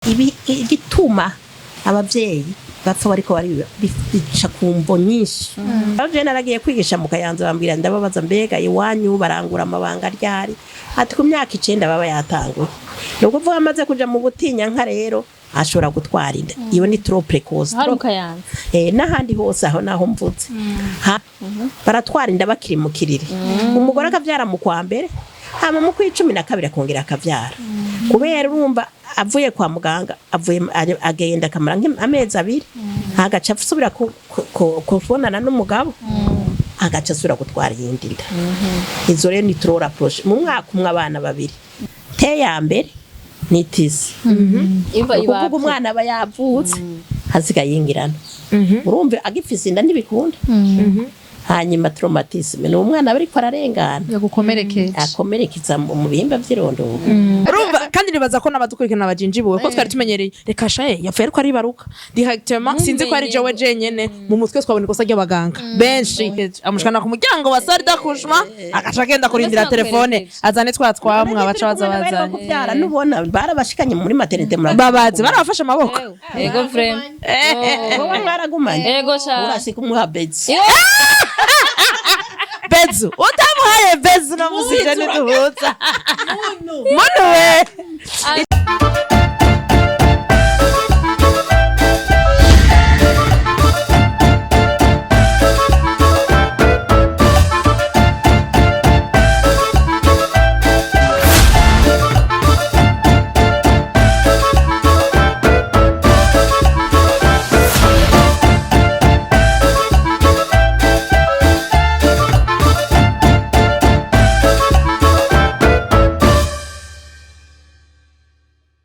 Ibi igituma abavyeyi bapfa bariko bica ku mvo nyinshi. Abavyeyi naragiye kwigisha mu Kayanza, bambwira, ndababaza: "Mbega iwanyu barangura amabanga ryari?" Ati: "Ku myaka 9 baba yatanguye." Ni ukuvuga amaze kuja mu butinyanka rero ashobora gutwara inda. Iyo ni trop précoce. Hari mu Kayanza? N'ahandi hose, aho naho mvutse. Baratwara inda bakiri mu kiriri. Umugore akavyara mu kwa mbere, hama mu kwa 12 akongera akavyara, kubera urumva avuye kwa muganga, avuye agenda akamara nk'amezi 2, agaca asubira kubonana n'umugabo, agaca asubira gutwara iyindi nda. Izo rero ni trop rapproché, mu mwaka umwe abana babiri. T ya mbere ni TISI. Imva Ni ukuvuga iba umwana aba yavutse, hasigaye yingirana. Urumva agifise inda ntibikunda. Hanyuma traumatisme ni umwana aba ariko ararengana, yagukomerekeje. Akomerekeza mu bihimba vy'irondoka. Urumva kandi nibaza ko n'abadukurikirana bajinjibuwe ko twari tumenyereye reka shaye yapfuye ariko aribaruka directement. Sinzi ko ari jewe jenyene mu mutwe twabona ikosa ry'abaganga benshi, amushikana ku muryango wa salle d'accouchement, agaca agenda kurindira telefone azane twa twamwa baca baza bazanye. Kuvyara nubona barabashikanye muri maternité. Babaze barabafashe amaboko. Ego vraiment. Wowe mwaragumanye? Ego cyane. Urashika umuha bezi. Bezu utamuhaye bezu namusije ntiduhuza muntu we.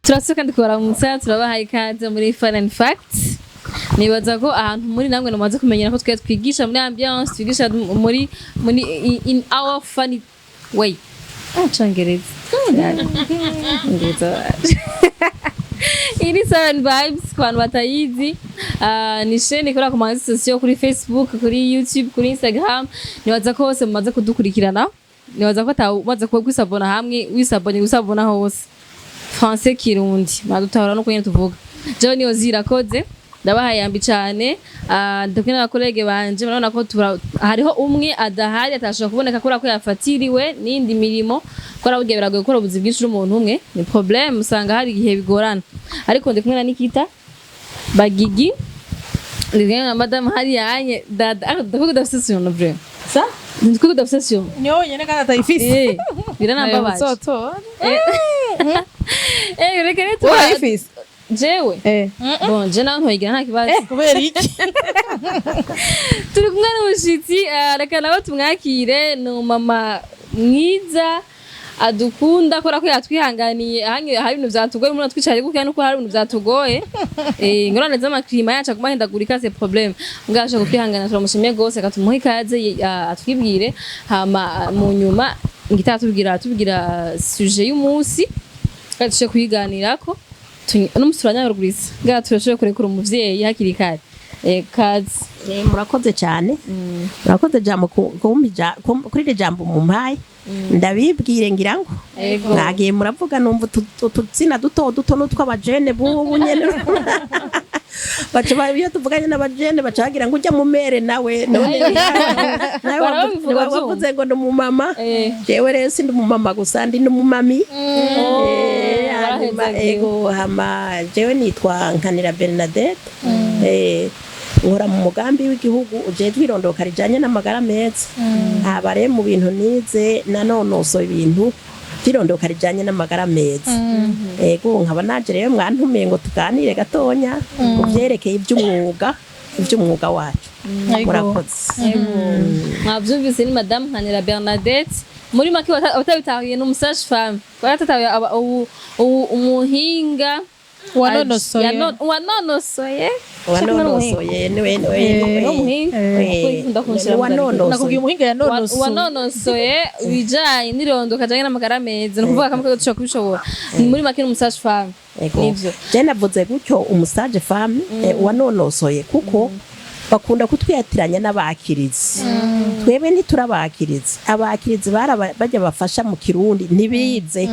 Turasuka kandi kubaramutsa, turabahaye ikaze muri Fun and Facts. Nibaza ko ahantu muri namwe mumaze kumenyera ko twe twigisha muri ambiance, twigisha muri in our funny way. Ah, congereza ngereza. Iyi ni Seven Vibes ku bantu batayizi. Ah, ni chaîne ikorera ku ma réseaux sociaux, kuri Facebook, kuri YouTube, kuri Instagram. Nibaza ko hose mumaze kudukurikirana. Nibaza ko atawumaze kuba kwisabona hamwe, wisabonye gusabona hose. Français, Kirundi, badutahura no nyene tuvuga. Jewe niyo zirakoze, ndabahaye yambi cane. Ah, ndi kumwe n'aba collègues banje. Murabona ko hariho umwe adahari, atashobora kuboneka kubera ko yafatiriwe n'indi mirimo, kubera burya biragoye gukora ubuzi bwinshi uri umuntu umwe, ni problème, usanga hari igihe bigorana. Ariko ndi kumwe na Nikita Bagigi, ndi kumwe na madame hariya anye dada. Ariko ndakubwira udafise surnom vraiment. Sa? Ndakubwira udafise surnom. Ni wowe wenyine kandi atayifise. Eh, biranambabaje. Uzotora. Eh, reka rero Urayifise? Jewe? Eh. Bon, je nawe ntoyigira, nta kibazo. Kubera iki? Turi kumwe n'umushitsi, reka nawe tumwakire. Ni umumama mwiza adukunda kubera ko yatwihanganiye. Ahanye hari ibintu vyatugoye, umuntu atwicaye gutya nuko hari ibintu vyatugoye, ingorane z'ama climat yacu aguma ahindagurika, c'est problème. Mbwa ashaka kutwihanganira, turamushimiye gose. Reka tumuhe ikaze, atwibwire, hama mu nyuma ngita atubwira sujet y'umunsi kandi tuje kuyiganirako. Uno musi turanyaruguritse bwa turashoboye kurekura umuvyeyi hakiri kare. Kaze. Murakoze cyane, murakoze jambo kuri iri jambo mumpaye. Ndabibwire ngira ngo Ego. mwagiye muravuga, numva ututsina duto duto n'utw'abajene b'ubu nyene. Baca iyo tuvuganye n'abajene baca bagira ngo ujya mu mere nawe none nawe. Barabivuga vyumva. Wavuze ngo ni umumama. Eh. Jewe rero sindi umumama gusa, ndi n'umumami. Hanyuma Warahezagiwe. Ego, hama jewe nitwa Nkanira Bernadette. Nkora mu mugambi w'igihugu ujejwe irondoka rijanye n'amagara meza. Haba rero mu bintu nize, nanonosoye ibintu vy'irondoka rijanye n'amagara meza. Ego, nkaba naje rero mwantumiye ngo tuganire gatonya ku vyerekeye ivy'umwuga wacu. Ego. Murakoze. Mwavyumvise, ni madame Nkanira Bernadette. Muri make abatabitahuye ni umu sage-femme, baratatahuye umuhinga Wanonosoye. Wanonosoye. Wanonosoye niwe niwe. Umuhinga. Wanonosoye. Nakubwiye umuhinga yanonosoye. Wanonosoye ibijanye n'irondoka ajanye n'amagara meza, ni ukuvuga kamwe ko dushobora kubishobora. Muri make ni umu sage-femme. Ego. Nivyo. Je navuze gutyo umu sage-femme wanonosoye kuko Bakunda kutwiyatiranya n'abakirizi. Twebwe ntiturabakirizi. Abakirizi bajya bafasha mu Kirundi ntibize.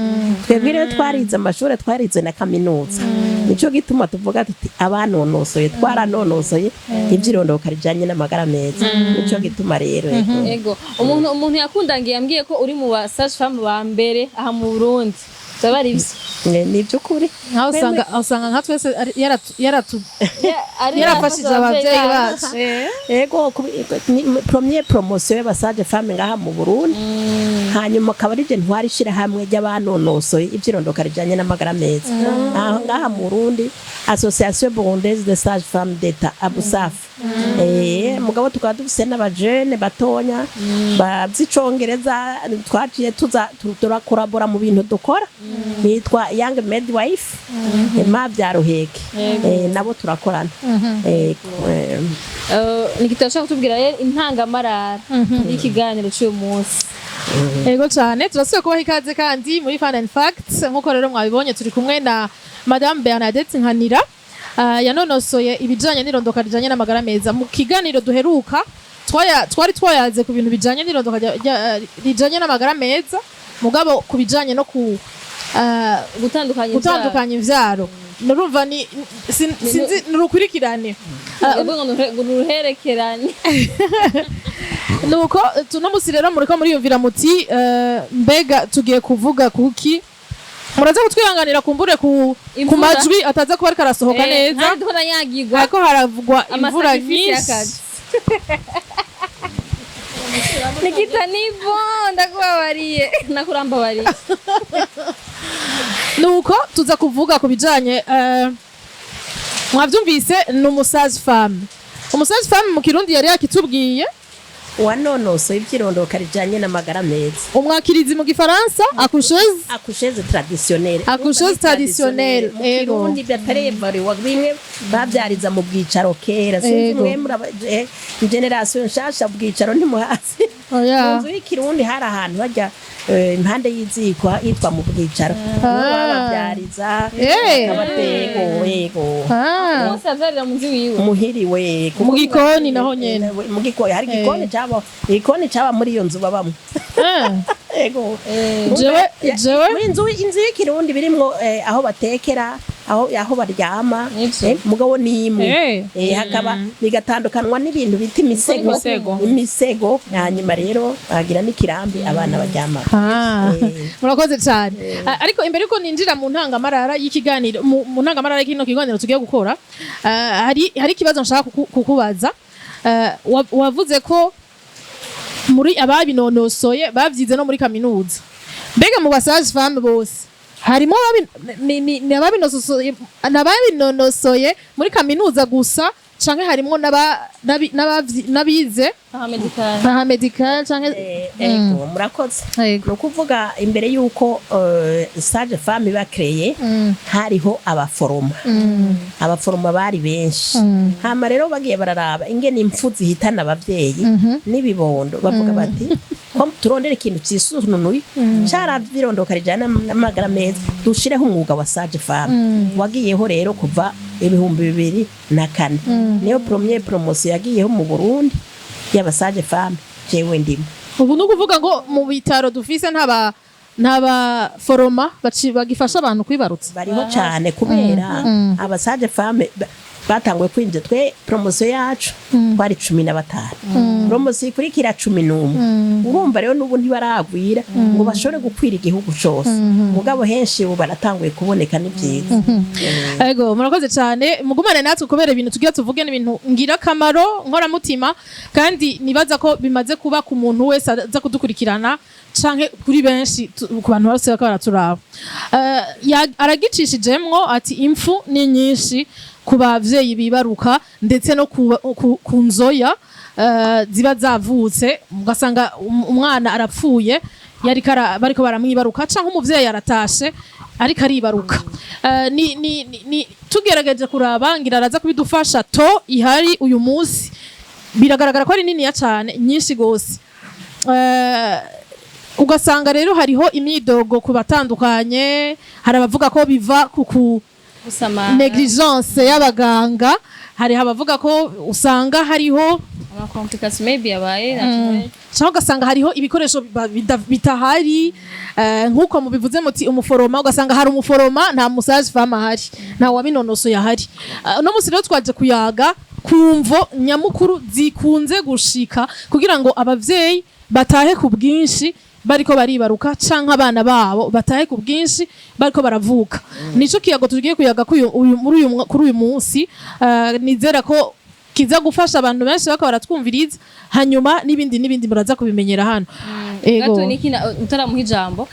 Twebwe rero twarize amashuri, twarize na kaminuza. Nico gituma tuvuga tuti abanonosoye, twaranonosoye ivy'irondoka rijanye n'amagara meza. Nico gituma rero, ego. Ego, umuntu yakundangiye yambwiye ko uri mu ba sage femme ba mbere aha mu Burundi, byaba ari byo? Ni ivy'ukuri. Nkaho usanga nka twese yarafashije abavyeyi bacu. Ego, ni première promotion y'aba sage femme ngaha mu Burundi, hanyuma akaba ari je ntwari ishirahamwe ry'abanonosoye ivy'irondoka rijanye n'amagara meza aho ngaha mu Burundi, Association Burundaise de Sage Femme d'État, ABUSAF. Mugabo tukaba dufise n'abajene batonya bazi icongereza, twaciye tuza turakorabora mu bintu dukora, bitwa Young Midwife Emma Byaruheke. Nabo turakorana. Nikita, ashaka kutubwira rero intangamarara y'ikiganiro cy'uyu munsi. Ego cyane, turasubiye kubaha ikaze kandi muri Fun and Facts. Nk'uko rero mwabibonye, turi kumwe na Madame Bernadette Nkanira, yanonosoye ibijanye n'irondoka rijanye n'amagara meza. Mu kiganiro duheruka twari twayaze ku bintu bijanye n'irondoka rijanye n'amagara meza, mugabo ku bijanye no ku gutandukanya. Gutandukanya imvyaro. Nurumva ni sinzi nurukurikirane. Ngo nuruherekerane. Nuko tuno musi rero muriko muriyumvira muti mbega tugiye kuvuga kuki? Muraza kutwihanganira kumbure ku Imvura. majwi ataza kuba ariko arasohoka neza. Nta ndiko ndanyagirwa. Hariko haravugwa imvura Ama sacrifice nyinshi. y'akazi. Nikita, nibo ndakubabariye, nakurambabariye. Nuko tuza kuvuga ku bijanye, mwavyumvise, ni umu sage femme. Umu sage femme mu Kirundi yari yakitubwiye. Wanonosoye ivy'irondoka rijanye n'amagara meza. Umwakirizi mu Gifaransa, accoucheuse. Accoucheuse traditionnelle. Accoucheuse traditionnelle, mu ego. Kirundi batarevarewa, bimwe bavyariza mu bwicaro kera, sinzi. Ego. Mwe muraba génération nshasha, bwicaro ntimuhazi. Oya. Mu nzu y'ikirundi hari ahantu hajya impande y'iziko hitwa mu bwicaro, niho babavyariza. Bakabatego, yego. Bose avyarira mu nzu wiwe. Muhiriwe. Mu gikoni naho nyene. Mu gikoni hari igikoni caba, igikoni caba muri iyo nzu babamwo. Ego. Jewe Muri inzu y'ikirundi birimwo aho batekera, aho baryama, Nivyo. mugabo ni imwe. Hakaba bigatandukanwa n'ibintu bita imisego. Imisego. Imisego, hanyuma rero bagira n'ikirambi abana baryama. Murakoze cyane. Ariko imbere yuko ninjira mu ntangamarara y'ikiganiro, mu ntangamarara y'ikino kiganiro tugiye gukora, hari ikibazo nshaka kukubaza. Wavuze ko muri ababinonosoye bavyize no muri kaminuza. Mbega mu ba sage femme bose harimo ni ababinonosoye muri kaminuza gusa, canke harimwo n'abize Paramedical. Paramedical canke? Ego, murakoze. Yego. Ni ukuvuga imbere y'uko sage femme iba créée, hariho abaforoma. Abaforoma bari benshi. Hama rero bagiye bararaba ingene impfu zihitana abavyeyi n'ibibondo, bavuga bati ko turondera ikintu cisununuye caravyirondoka rijana n'amagara meza, dushireho umwuga wa sage femme. Wagiyeho rero kuva 2004, niyo première promotion yagiyeho mu Burundi y'aba sage femme, jewe ndimo. Ubu ni ukuvuga ngo mu bitaro dufise ntaba foroma bagifasha abantu kwibarutsa? Bariho cyane, kubera aba sage femme batanguye kwinjira. Twe promotion yacu twari 15, promotion ikurikira 11. Urumva rero n'ubu ntibaragwira ngo bashobore gukwira igihugu cose, mugabo henshi ubu baratanguye kuboneka, ni byiza. Ego, murakoze cyane. Mugumane natwe kubera ibintu tugiye tuvuge n'ibintu ngirakamaro, nkoramutima, kandi nibaza ko bimaze kuba ku muntu wese aza kudukurikirana canke kuri benshi, ku bantu bose bariko baraturaba. Aragicishijemwo ati impfu ni nyinshi ku bavyeyi bibaruka, ndetse no ku nzoya ziba zavutse, ugasanga umwana arapfuye yariko bariko baramwibaruka, canke umuvyeyi aratashe ariko aribaruka. Ni tugerageje kuraba, ngira araza kubidufasha, to ihari uyu munsi biragaragara ko ari niniya cane, nyinshi gose. Ugasanga rero hariho imyidogo ku batandukanye, hari abavuga ko biva ku Gusamara. Négligence y'abaganga, hariho abavuga ko usanga hariho Ama complications maybe yabaye naturel. Cyangwa ugasanga hariho ibikoresho bitahari, nk'uko mubivuze muti umuforoma, ugasanga hari umuforoma, nta mu sage-femme ahari, nta wabinonosoye ahari. Uno munsi rero twaje kuyaga ku mvo nyamukuru zikunze gushika kugira ngo abavyeyi batahe ku bwinshi bariko baribaruka, canke abana babo batahe ku bwinshi bariko baravuka. Nico kiyago tugiye kuyaga kuri uyu munsi. Nizera ko kiza gufasha abantu benshi bako baratwumviriza, hanyuma n'ibindi n'ibindi muraza kubimenyera hano. Ego. Gato niki utaramuha ijambo,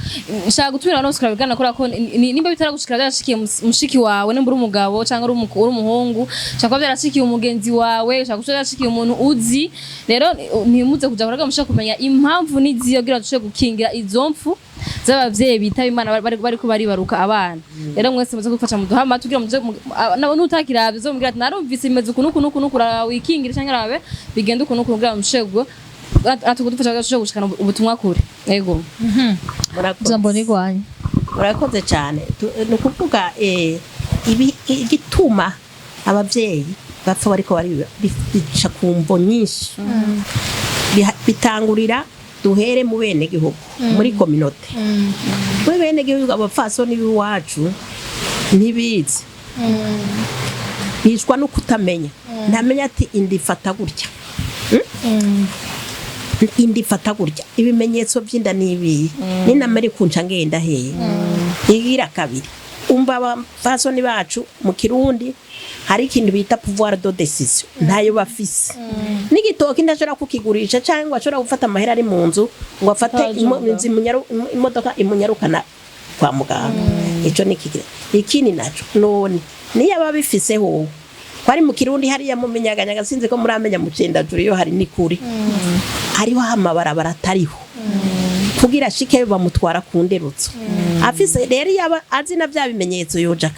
nshaka gutumira no kurabigana kubera ko nimba bitaragushikira, byarashikiye mushiki wawe, nimba uri umugabo cyangwa uri umuhungu, cyangwa byarashikiye umugenzi wawe, cyangwa byarashikiye umuntu uzi. Rero ntimuze kuja kuraga mushaka kumenya impamvu n'iziyo kugira dushobore gukingira izo mfu z'abavyeyi bitaba Imana bariko baribaruka abana. Rero mwese muze gufasha muduha amatwi kugira muze n'utakiravye uzomubwira ati narumvise bimeze uku n'uku n'uku n'uku, raba wikingira canke rabe bigende uku n'uku kugira mushobore kudufasha kugira dushobore gushikana ubutumwa kure. Ego. Murakoze. Ijambo ni rwanyu. Murakoze cyane. Ni ukuvuga igituma ababyeyi bapfa bariko bica ku mvo nyinshi. Bitangurira duhere mu bene gihugu, muri communauté, muri bene gihugu. Abapfasoni b'iwacu ntibizi, bicwa no kutamenya. Ntamenya ati inda ifata gutya, Inda ifata gutya, ibimenyetso by'inda ni ibihe, ninamara kunca ngenda hehe? Igira kabiri, umva, abapfasoni bacu mu Kirundi hari ikintu bita pouvoir de décision, ntayo bafise. N'igitoki ntashobora kukigurisha cyangwa ashobora gufata amahera ari mu nzu ngo afate imodoka imunyarukana kwa muganga. Ico ni kigira. Ikindi naco none niyo aba bifise hoho ko ari mu Kirundi hariya mu Minyaganyaga, sinzi ko muramenya mu Cendajuru, iyo hari nikuri hariho amabarabara atariho kugira ashike bamutwara ku nderutso. Afise rero yaba azi na bya bimenyetso, yoja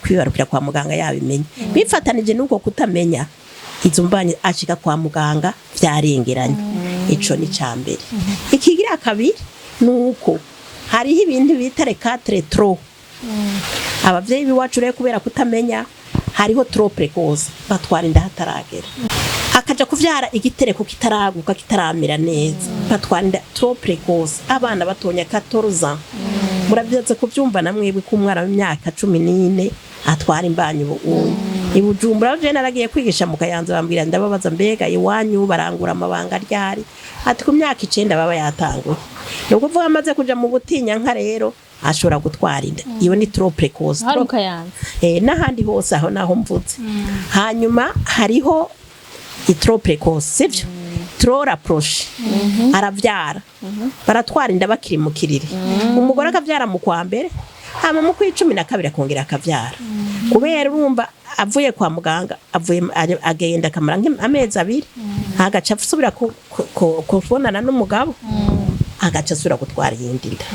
kwibarukira kwa muganga yabimenye. Bifatanije n'uko kutamenya, izo mbanyi ashika kwa muganga vyarengeranye. Ico ni ca mbere. Ikigira kabiri ni uko hariho ibintu bita les quatre trop. Abavyeyi b'iwacu rero kubera kutamenya, hariho trop précoce, batwara inda hataragera, akaja kuvyara igitereko kitaraguka, kitaramera neza, batwara inda trop précoce, abana batonya 14 ans. Murabyaza kuvyumva na mwebwe ko umwana w'imyaka 14 atwara imbanyi. Ubu unye i Bujumbura je naragiye kwigisha mu Kayanza, bambwira, ndababaza: "Mbega iwanyu barangura amabanga ryari?" Ati: "Ku myaka 9 baba yatanguye." Ni ukuvuga amaze kuja mu butinyanka rero ashobora gutwara inda. Iyo ni trop précoce. Hari mu Kayanza? N'ahandi hose, aho naho mvutse. Hanyuma hariho i trop précoce, sivyo, trop rapproché, aravyara, baratwara inda bakiri mu kiriri. Umugore akavyara mu kwa mbere, hama mu kw'icumi na kabiri akongera akavyara, kubera urumva avuye kwa muganga, avuye agenda akamara nk'amezi 2, agaca asubira kubonana n'umugabo, agaca asubira gutwara iyindi nda.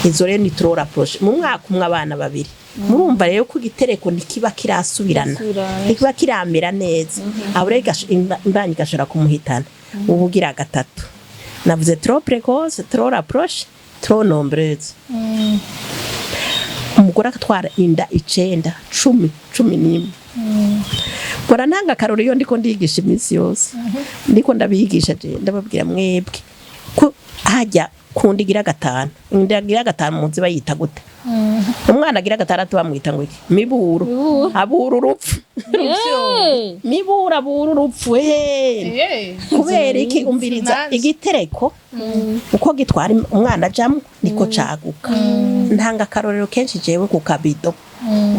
Izo rero ni trop rapproché, mu mwaka umwe abana babiri. Murumva rero ko igitereko ntikiba kirasubirana, ntikiba kiramera neza. Aho rero imbanyi igashobora kumuhitana. Ubugira gatatu navuze trop précoce, trop rapproché, trop nombreuse. Umugore agatwara inda 9, 10, 11. Mpora ntanga akarori iyo ndiko ndigisha. Iminsi yose ndiko ndabigisha je ndababwira: mwebwe ko hajya kundi igira gatanu, inda igira gatanu muzi bayita gute? Umwana agira gatandatu bamwita ngo iki? Miburo. Miburo. Abura urupfu. Miburo abura urupfu he. Kubera iki? Umviriza, igitereko uko gitwara umwana ajamwo niko caguka. Ntanga akarorero kenshi jewe ku kabido.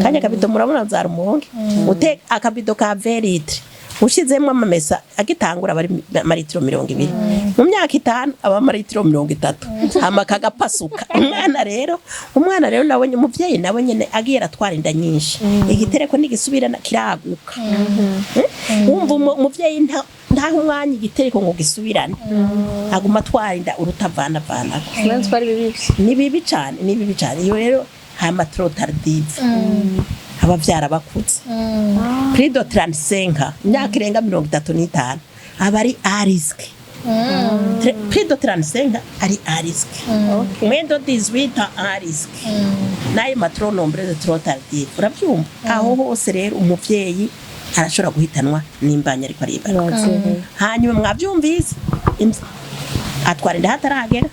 Kanya kabido murabona za Rumonge, ute akabido ka 20 litres, ushizemwo amamesa, agitangura aba ari amaritiro 20, mu myaka 5 aba amaritiro 30, hama kagapasuka. Umwana rero nawe umuvyeyi nawe nyene agiye aratwara inda nyinshi, igitereko ntigisubirana, kiraguka. Wumva umuvyeyi ntaha umwanya igitereko ngo gisubirane, aguma atwara inda urutavanavanako. Sinzi ko ari bibi. Ni bibi cyane, ni bibi cyane. Iyo rero hama trop tardive, abavyara bakuze, plus de 35, imyaka irenga 35, aba ari à risque. Plus de 35 ari à risque, moins de 18 ans à risque, n'ayo ma trop nombreuses, trop tardives, urabyumva. Aho hose rero umuvyeyi arashobora guhitanwa n'imbanyi ariko aribaruka. Hanyuma mwabyumvise, atwara inda hataragera,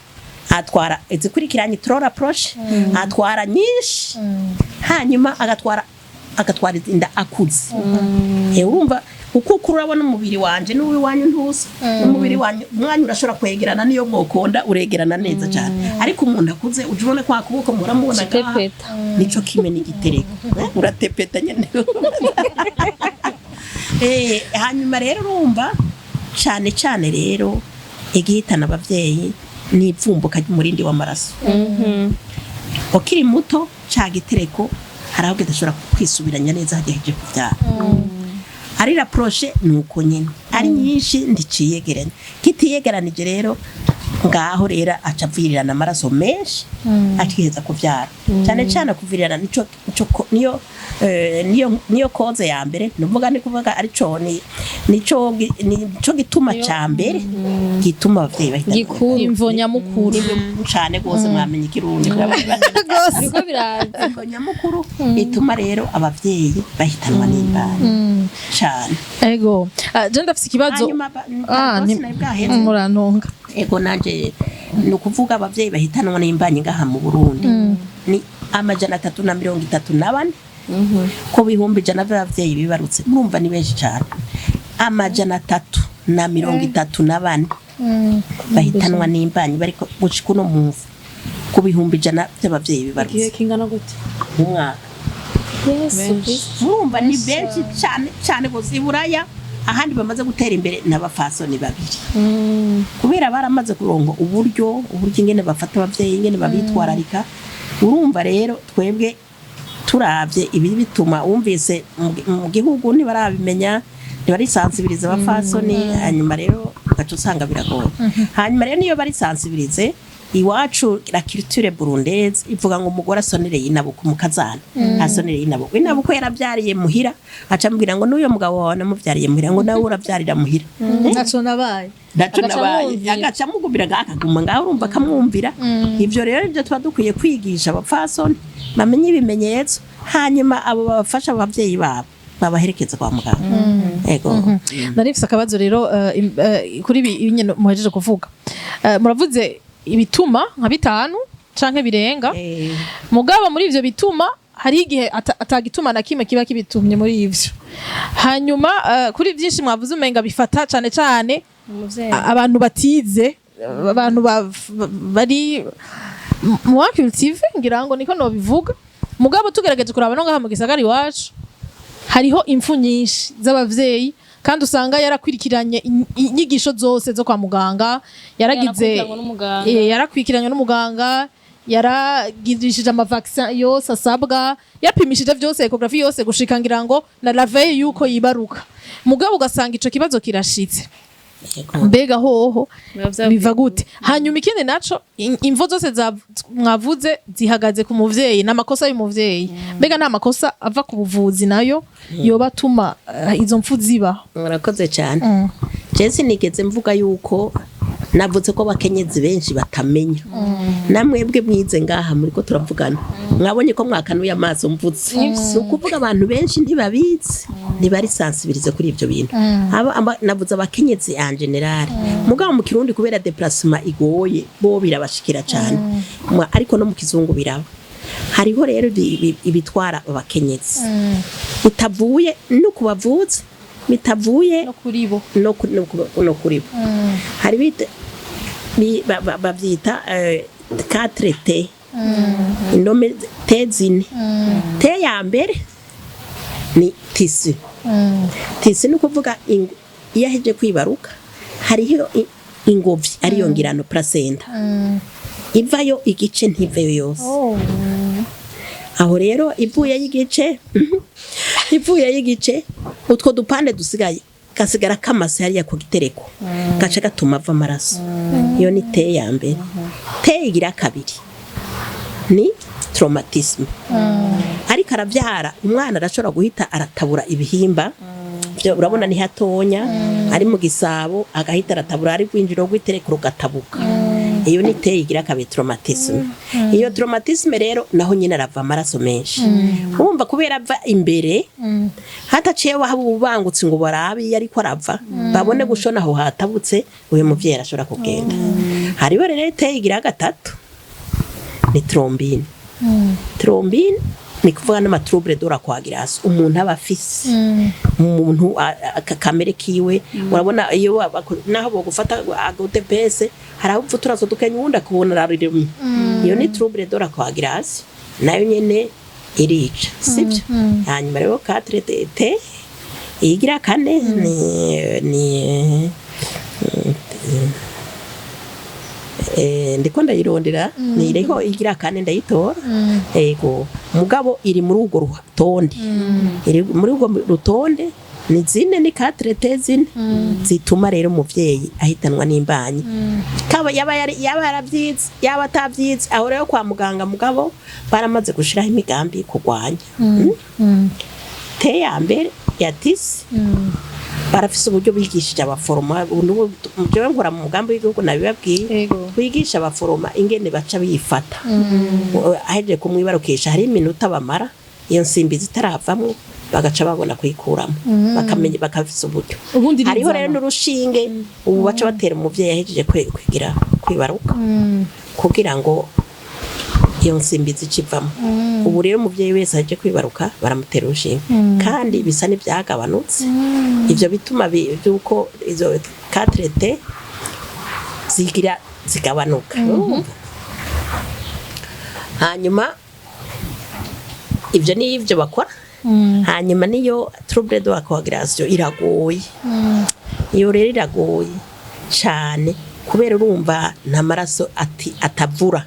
atwara izikurikiranye trop rapprochées, atwara nyinshi, hanyuma agatwara inda akuze. Urumva uko ukura, urabona umubiri wanje n'uwiwanyu ntusa n'umubiri wanyu. Umwanya urashobora kwegerana, niyo mwokonda uregerana neza cyane, ariko umuntu akuze uje ubona kwa kuboko muramubona ngaha. Gitepeta. Nico kimwe n'igitereko. Uratepeta nyene. Hanyuma rero urumva cyane cyane rero igihitana abavyeyi ni ivumbuka ry'umurindi w'amaraso. Ukiri muto, ca gitereko hari aho kidashobora kwisubiranya neza hagejeje kuvyara. Ari rapprochées ni uko nyene, ari nyinshi nticiyegeranya. Kitiyegeranije rero, ngaho rero aca avirirana amaraso menshi akiheza kuvyara. Cyane cyane kuvirirana nico niyo cause ya mbere. Nuvuga ni kuvuga arico ni nico gituma ca mbere gituma abavyeyi bahita Gikuru. Imvo nyamukuru. Cane rwose, mwamenye ikirundi. Biriko biraza. Imvo nyamukuru ituma rero abavyeyi bahitanwa n'imbanyi cane. Ego. Ah, je ndafise ikibazo. Hanyuma Ah, pardon, sinari bwaheze. Murantunga. Ego, nanje ni ukuvuga abavyeyi bahitanwa n'imbanyi ngaha mu Burundi ni 334 ku 100,000 vy'abavyeyi bibarutse. Murumva ni benshi cane, 334 bahitanwa n'imbanyi bariko gushika uno munsi ku 100,000 vy'abavyeyi Igihe bibarutse kingana gute? Mu mwaka. Yesu Kristo. Murumva ni benshi cyane cyane gusa. I Buraya ahandi bamaze gutera imbere n'abafasoni babiri, kubera baramaze kuronka uburyo ingene bafata abavyeyi, ingene babitwararika. Urumva rero twebwe turavye ibi bituma, wumvise mu gihugu ntibarabimenya, ntibarisansibiriza abafasoni. Hanyuma rero ugaca usanga biragoye. Hanyuma rero niyo barisansibirize, iwacu la culture burundaise ivuga ngo umugore asonereye inabuko, umukazana asonereye inabuko. Inabuko yaravyariye muhira, aca ambwira ngo n'uyo mugabo wawe namuvyariye muhira, ngo nawe uravyarira muhira. Ntaco nabaye. Naco Agaca nabaye. amwumvira. Agaca amugumira ngaho, akaguma ngaho, urumva akamwumvira. Ivyo rero nivyo tuba dukwiye kwigisha abapfasoni, bamenye ibimenyetso, hanyuma abo babafasha, abavyeyi babo babaherekeza kwa muganga. Ego. Nari mfise akabazo rero kuri ibi nyene muhejeje kuvuga. Muravuze ibituma nka bitanu canke birenga, mugabo muri ivyo bituma hari igihe atagituma na kimwe kiba kibitumye muri ivyo. Hanyuma kuri byinshi mwavuze, umenga bifata cane cane Umuvyeyi. abantu batize, abantu bari moins cultivés, ngira ngo niko nobivuga. Mugabo tugerageje kuraba no ngaha mu gisagara iwacu, hariho impfu nyinshi z'abavyeyi, kandi usanga yarakwirikiranye inyigisho zose zo kwa muganga, yaragize Yarakurikiranywe n'umuganga. Yarakwirikiranywe n'umuganga, yaragirishije ama vaccins yose asabwa, yapimishije vyose, échographie yose, gushika ngira ngo na la veille yuko yibaruka, mugabo ugasanga ico kibazo kirashitse. Mbega hoho Biba vyavuye biva gute? Hanyuma ikindi naco, imvo zose mwavuze zihagaze ku muvyeyi n'amakosa y'umuvyeyi. Mbega nta makosa ava ku buvuzi nayo yoba atuma izo mfu ziba? Murakoze cyane. Je sinigeze mvuga yuko, navuze ko abakenyezi benshi batamenya. Namwebwe mwize ngaha muri ko turavugana, mwabonye ko mwakanuye amaso mvutse. Ni ukuvuga abantu benshi ntibabizi, ntibari sensibilisés kuri ibyo bintu. Navuze abakenyezi en général, mugabo mu Kirundi kubera déplacement igoye bo birabashikira cyane. Ariko no mu kizungu biraba. Hariho rero ibitwara abakenyezi bitavuye no kubavuzi, bitavuye No kuri bo. No kuri bo. Hari bita bavyita 4 T, indome T zine. T ya mbere ni tissu. Tissu ni ukuvuga iyo aheje kwibaruka hariho ingobyi ariyo ngirano placenta ivayo igice, ntiveyo yose. Aho rero ivuyeyo igice, utwo dupande dusigaye gasigara kamase hariya ku gitereko, gaca gatuma ava amaraso. Iyo ni T ya mbere. T igira kabiri ni traumatisme. Ariko arabyara umwana, arashobora guhita aratabura ibihimba. Urabona ni hatonya ari mu gisabo, agahita aratabura, ari rwinjiro rw'itereko rugatabuka. Iyo ni T igira kabiri, traumatisme. Iyo traumatisme rero naho nyine arava amaraso menshi. Urumva, kubera ava imbere hataciye haba ububangutsi ngo barabe iyo ariko arava, babone gushona aho hatabutse, uyu muvyeyi arashobora kugenda. Hariho rero T igira gatatu, ni thrombine. Thrombine ni kuvuga n'ama troubles de la coagulation umuntu aba afise, umuntu kamere kiwe. Urabona iyo naho bogufata agutepese, hari aho upfa uturaso dukenya, uwundi akubona arariremye. Iyo ni trouble de la coagulation, nayo nyene irica, sibyo? Hanyuma rero 4 T igira kane ni ndiko ndayirondera, niriho igira kane ndayitora. Ego, mugabo iri muri urwo rutonde, iri muri urwo rutonde. Ni zine, ni quatre T zine zituma rero umuvyeyi ahitanwa n'imbanyi, kaba yaba yari, yaba yaravyize, yaba atavyize. Aho rero kwa muganga, mugabo baramaze gushiraho imigambi kurwanya. T ya mbere ya tissu, barafise uburyo bigishije abaforoma. Ubu jewe nkora mu mugambi w'igihugu, nabibabwiye. Twigisha abaforoma ingene baca bifata ahejeje kumwibarukisha. Hari iminota bamara iyo nsimbi zitaravamwo, bagaca babona kuyikuramo, bakamenya, bakafise uburyo. Ubundi Hariho rero rizana. n'urushinge ubu baca batera umuvyeyi ahejeje kwigira kwibaruka, kugira ngo iyo nsimbi zicivamo. Ubu rero umuvyeyi wese aje kwibaruka baramutera urushinge, kandi bisa n'ivyagabanutse. Ivyo bituma byuko izo 4 T zigira zigabanuka, urumva? Hanyuma ivyo ni ivyo bakora. Hanyuma niyo trouble de la coagulation iragoye. Iyo rero iragoye cyane, kubera urumva nta maraso ati atavura.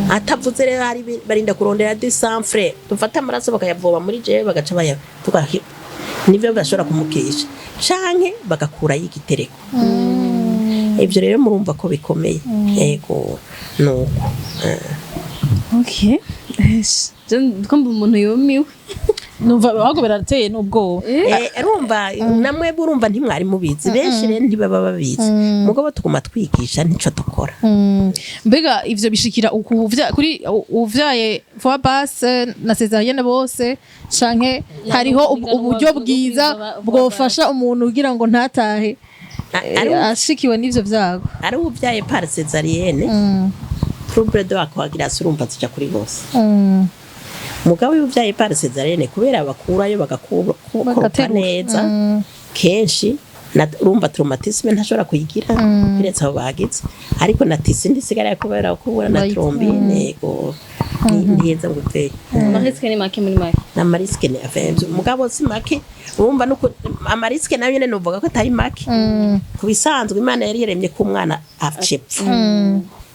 Atavuze rero, hari barinda kurondera du sang frais, dufata amaraso bakayavoma muri jewe, bagaca baya nivyo bashobora kumukisha, canke bagakurayo igitereko. Ivyo rero murumva ko bikomeye. Yego, nuko. Okay. Je ndumva umuntu yumiwe. Numva ahubwo birateye n'ubwoba. Urumva namwe, urumva ntimwari mubizi. Benshi rero ntibaba babizi, mugabo tuguma twigisha, nico dukora. Mbega ivyo bishikira kuri uvyaye voie basse na césarienne bose, canke hariho uburyo bwiza bwofasha umuntu kugira ngo ntatahe ashikiwe n'ivyo vyago? Ari uvyaye par césarienne, trouble de la coagulation urumva zija kuri bose. Mugabo iyo uvyaye par césarienne, kubera bakurayo bagakoropa Bagaterura. neza, kenshi urumva traumatisme ntashobora kuyigira, kiretse abo bagize. Ariko na tissu ntisigara, kubera kubura na thrombine. Yego, ntiheza ngo iveyo. Ama risques ni make muri make. N'ama risques ni avemvye, mugabo si make. Urumva nuko ama risques nayo nyene nuvuga ko atari make. Ku bisanzwe Imana yari yaremye ko umwana acepfa,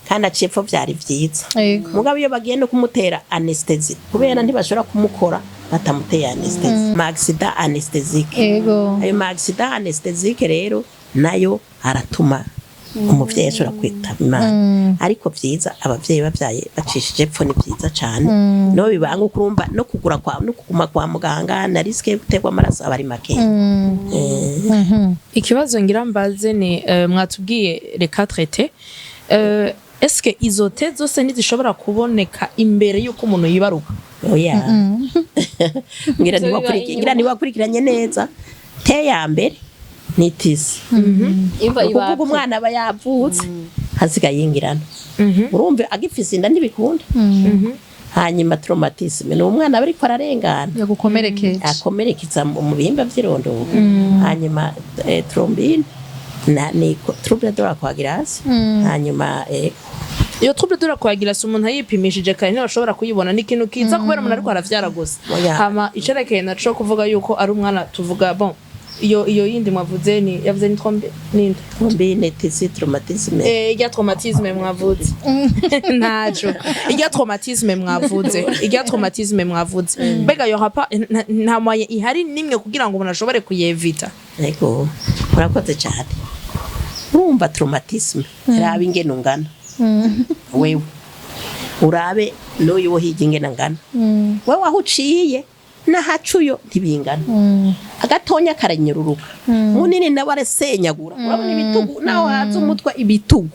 kandi acepfa vyari vyiza. Mugabo iyo bagiye no kumutera anesthésie, kubera ntibashobora kumukora batamuteye anesthésie, ma accident anesthésique. Ayo ma accident anesthésique rero nayo aratuma umuvyeyi ashobora kwitaba Imana. Ariko vyiza abavyeyi bavyaye bacishije epfo ni vyiza cane, no bibanga kurumva no kugura kwa no kuguma kwa muganga, na risque yo guterwa amaraso aba ari make. Ikibazo ngira mbaze ni mwatubwiye reka traité, est-ce que izo T zose ntizishobora kuboneka imbere y'uko umuntu yibaruka? Oya, ngira Ivyo biba ntiwakurikiranye, ngira ntiwakurikiranye neza. T ya mbere ni tissu. Imva Ni ukuvuga iba umwana aba yavutse, hasigaye yingirana. Urumva agifise inda ntibikunda. Hanyuma traumatisme ni umwana aba ariko ararengana, Yagukomerekeje. akomerekeza mu bihimba vy'irondoka. Hanyuma thrombine na ni trouble de la coagulation. Hanyuma Iyo trouble de la coagulation, umuntu ayipimishije kare ntibashobora kuyibona? Ni ikintu kiza kubera umuntu ariko aravyara gusa? Oya. Hama icerekeye naco kuvuga yuko ari umwana, tuvuga bon, iyo yindi mwavuze ni yavuze ni trombe ninde? Thrombine, tissu, traumatisme. Irya traumatisme mwavuze ntaco, irya traumatisme mwavuze, irya traumatisme mwavuze, mbega yo hapa nta moyen ihari nimwe kugira ngo umuntu ashobore kuyevita? Ego, murakoze cyane. Urumva traumatisme, raba ingene ungana wewe, urabe n'uyu wo hirya ingene angana. Wewe aho uciye N'ahacuyo ntibingana. Agatonya karanyururuka, munini nawe arasenyagura. Urabona ibitugu, naho haza umutwe, ibitugu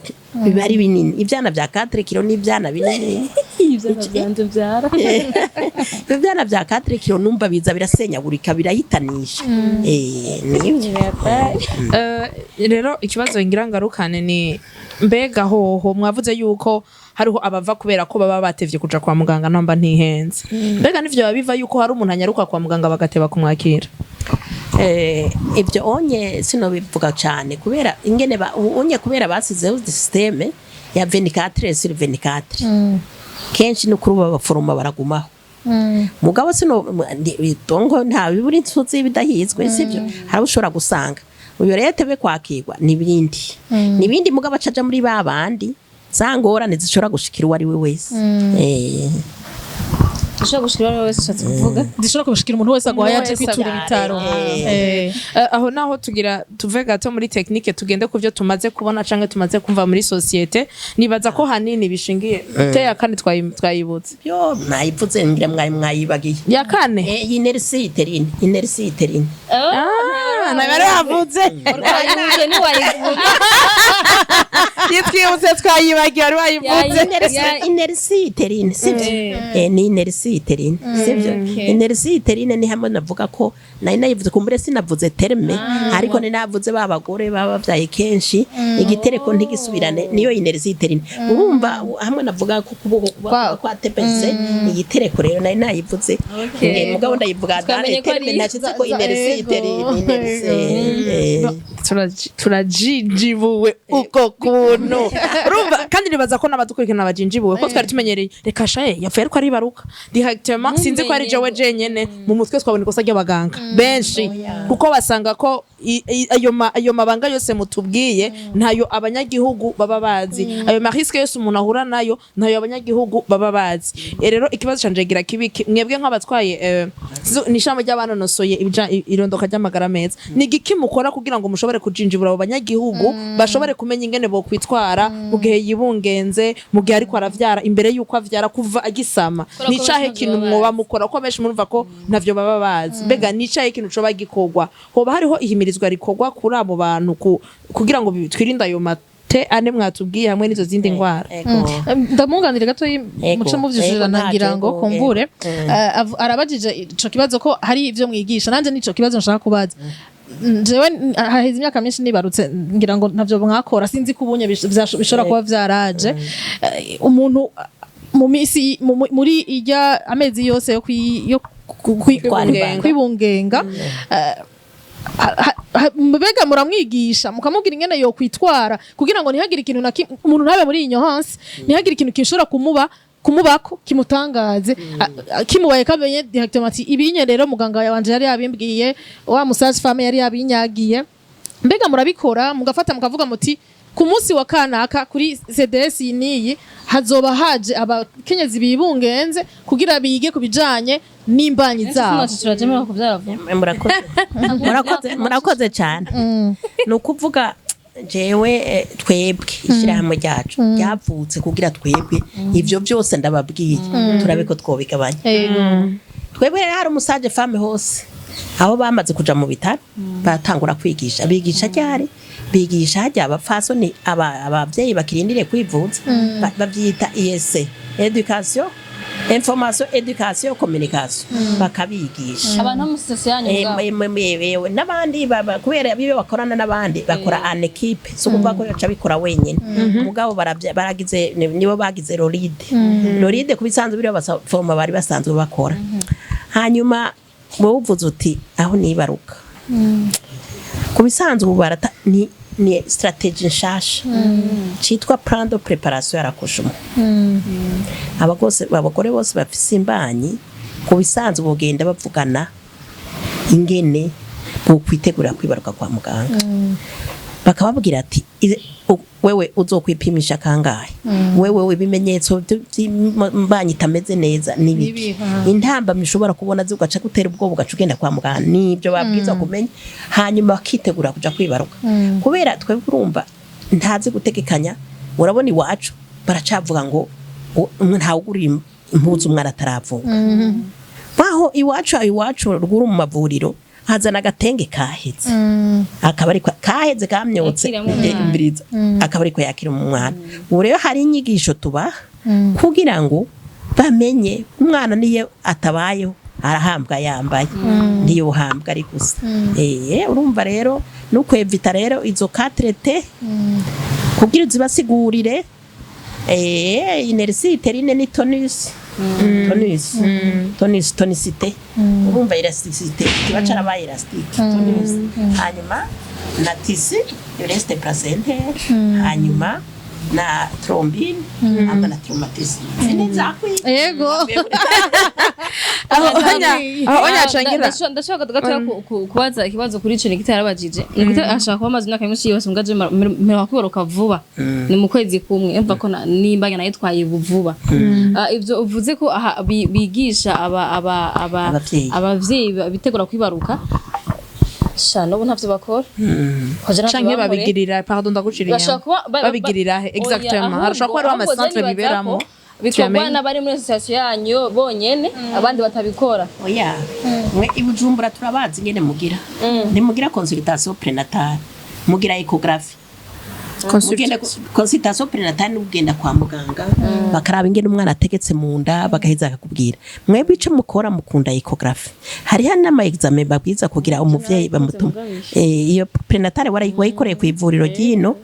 biba ari binini. Ivyana vya 4 kilo n'ivyana binini. Ivyana vyanje vyara. Ivyana vya 4 kilo numva biza birasenyagurika, birahitanisha. Nivyo. Rero ikibazo ngira ngarukane ni mbega hoho mwavuze yuko hariho abava kubera ko baba batevye kuja kwa muganga, namba ntihenze, mbega nivyo biba biva yuko hari umuntu anyaruka kwa muganga bagateba kumwakira? Ibyo onye sinobivuga cyane kubera ingene onye kubera basizeho système ya 24 sur 24, kenshi no kuri ubu abaforoma baragumaho. Mugabo sino dongo nta biburi insuzi bidahizwe, sivyo? Hari ushobora gusanga uyo rero tebe kwakirwa nibindi nibindi, mugabo acaja muri ba bandi za ngorane zishobora gushikira uwo ari we wese. Ushobora gushikira uwo wese ushatse kuvuga? Zishobora kubushikira umuntu wese agwaye aje Umuntu wese kwitura ibitaro. Aho naho tugira tuve gato muri technique, tugende ku byo tumaze kubona canke tumaze kumva muri société. Nibaza ko hanini bishingiye teya kane twayibutse. Yo nayivuze, ngira mwari mwayibagiye. Ya kane. Inertie utérine, inertie utérine. Ah, nabari yavuze. Twayibutse, ntiwayivuga. Yitwibutse, twayibagiye, wari wayivuze. Inertie utérine, sivyo? Ni inertie utérine, sivyo? Inertie utérine ni hamwe navuga ko nari nayivuze, kumbure sinavuze terme, ariko ni navuze ba bagore baba bavyaye kenshi, igitereko ntigisubirane, niyo inertie utérine. Urumva hamwe navuga ko kuboko kuba kwatepese igitereko, rero nari nayivuze. Mugabo ndayivuga Twamenye dare ko terme ari nashize ko inertie utérine, inertie. Turajinjibuwe uko kuntu urumva, kandi nibaza ko n'abadukurikirana bajinjibuwe, ko twari tumenyereye reka shaye yapfuye ariko aribaruka directement. Sinzi ko ari jewe jenyene mu mutwe twabona ikosa ry'abaganga benshi, kuko basanga ko ayo mabanga yose mutubwiye ntayo abanyagihugu baba bazi, ayo ma risques yose umuntu ahura nayo ntayo abanyagihugu baba bazi. Rero ikibazo canje gira kibiki: mwebwe nk'abatwaye ni ishami ry'abanonosoye irondoka ry'amagara meza, ni igiki mukora kugira ngo mushobore kujinjibura abo banyagihugu, bashobore kumenya ingene bokwitwara mu gihe yibungenze, mu gihe ariko aravyara, imbere y'uko avyara, kuva agisama? Kubera Ni ko icahe benshi kintu ntavyo mwoba bazi. mukora, ko benshi murumva ko ntavyo baba bazi? Mbega ni icahe kintu coba gikorwa? Hoba hariho ihimirizwa rikorwa kuri abo bantu kugira ngo twirinde ayo mate ane mwatubwiye hamwe n'izo zindi ndwara? Ego. Ndamunganire gato. Ego, Muce muvyushurana. ego, Ngira ntacyo, ngo ego, kumbure ego. Arabajije ico kibazo ko hari ivyo mwigisha, nanje nico kibazo nshaka kubaza. Jewe haheze imyaka myinshi nibarutse, ngira ngo ntavyo mwakora, sinzi ko ubunye bishobora kuba vyaraje. Umuntu mu misi muri irya amezi yose yo kwibungenga, mbega muramwigisha mukamubwira ingene yo kwitwara kugira ngo ntihagire ikintu na kimwe, umuntu ntabe muri ignorance, ntihagire ikintu gishobora kumubako kimutangaze, kimubaye kamenye directement ati ibinye rero muganga wanje yari yabimbwiye, wa mu sage-femme yari yabinyagiye? Mbega murabikora, mugafata mukavuga muti ku munsi wa kanaka kuri CDS iyi niyi hazoba haje abakenyezi bibungenze kugira bige ku bijanye n'imbanyi zabo? Turajemera kuvyara vuba. Murakoze, murakoze, murakoze cyane. Ni ukuvuga jewe twebwe ishyirahamwe ryacu ryavutse kugira twebwe ibyo byose ndababwiye turabe ko twobigabanya. Twebwe rero hari umu sage-femme hose aho bamaze kuja mu bitaro baratangura kwigisha. Bigisha ryari? Bigisha hajya abapfasoni, abavyeyi bakirindiriye kwivuza. Bavyita IEC, education, information, education, communication, bakabigisha. Abantu bo mu sosiyete yanyu ubwabo? N'abandi kubera iyo bakorana n'abandi, bakora en équipe, si ukuvuga ko yoca abikora wenyine. Mugabo baragize nibo bagize roride roride ku bisanzwe biriya baforoma bari basanzwe bakora. Hanyuma wowe uvuze uti aho nibaruka ku bisanzwe ubu barata ni stratégie nshasha citwa plan de préparation ya l'accouchement. Abagore bose bafise imbanyi ku bisanzwe bogenda bavugana ingene bokwitegura kwibaruka kwa muganga, bakababwira ati "Wewe uzokwipimisha kangahe? Wewe ibimenyetso by'imbanyi itameze neza nibiki?" Nibihe. Intambamyi ushobora kubona zigaca gutera ubwoba ugaca ugenda kwa muganga, nibyo babwiza kumenya, hanyuma bakitegura kuja kwibaruka. Kubera twebwe urumva ntazi gutegekanya. Urabona iwacu baracavuga ngo ntawugurira impuzu umwana ataravuka. Baho iwacu ruguru mu mavuriro hazana agatenge kaheze, akaba ariko kaheze kamyotse. Yakiramo umwana. Imbiriza akaba ariko yakira umwana. Ubu rero hari inyigisho tubaha kugira ngo bamenye umwana niyo atabayeho arahambwa yambaye, ntiyohambwa ari gusa. Urumva rero no kwevita rero izo 4T kugira uzibasigurire, inertie utérine ni tonus, tonus, tonus, tonicité. Urumva élasticité kiba carabaye élastique, tonus, hanyuma na tissu reste placentaire, hanyuma na thrombine hamwe na traumatisme. Sinizakwiye. Yego. Aho onya, aho onya cangira. Ndashaka gatoya kubaza ikibazo kuri ico Nikita yarabajije. Nikita ashaka kuba amaze imyaka myinshi yose, mbwa je mperuka kwibaruka vuba, ni mu kwezi kumwe, umva ko nimba nayitwaye vuba. Ivyo uvuze ko aha bigisha aba Abavyeyi. Abavyeyi bitegura kwibaruka, sha n'ubu ntavyo bakora. Ko je ntavyo Canke bankoreye. Babigirira, pardon, ndaguciriye. Bashobora kuba Babigirira he Oya, exactement? ahubwo- Harashobora kuba hariho ahubwo ama centre je nibaza biberamo. ko bikorwa Tuyamenye. n'abari muri association yanyu bonyene, abandi batabikora. Oya, mwe i Bujumbura turabazi ingene mugira. Ntimugira consultation prénatale, mugira échographie. Mugenda consultation prénatale ni ugenda kwa muganga bakaraba ingene umwana ategetse mu nda, bagaheza akakubwira. Mwebwe ico mukora, mukunda échographie. Hariho n'ama examen babwiza kugira umuvyeyi bamutuma. Iyo prénatale wayikoreye ku ivuriro ryino,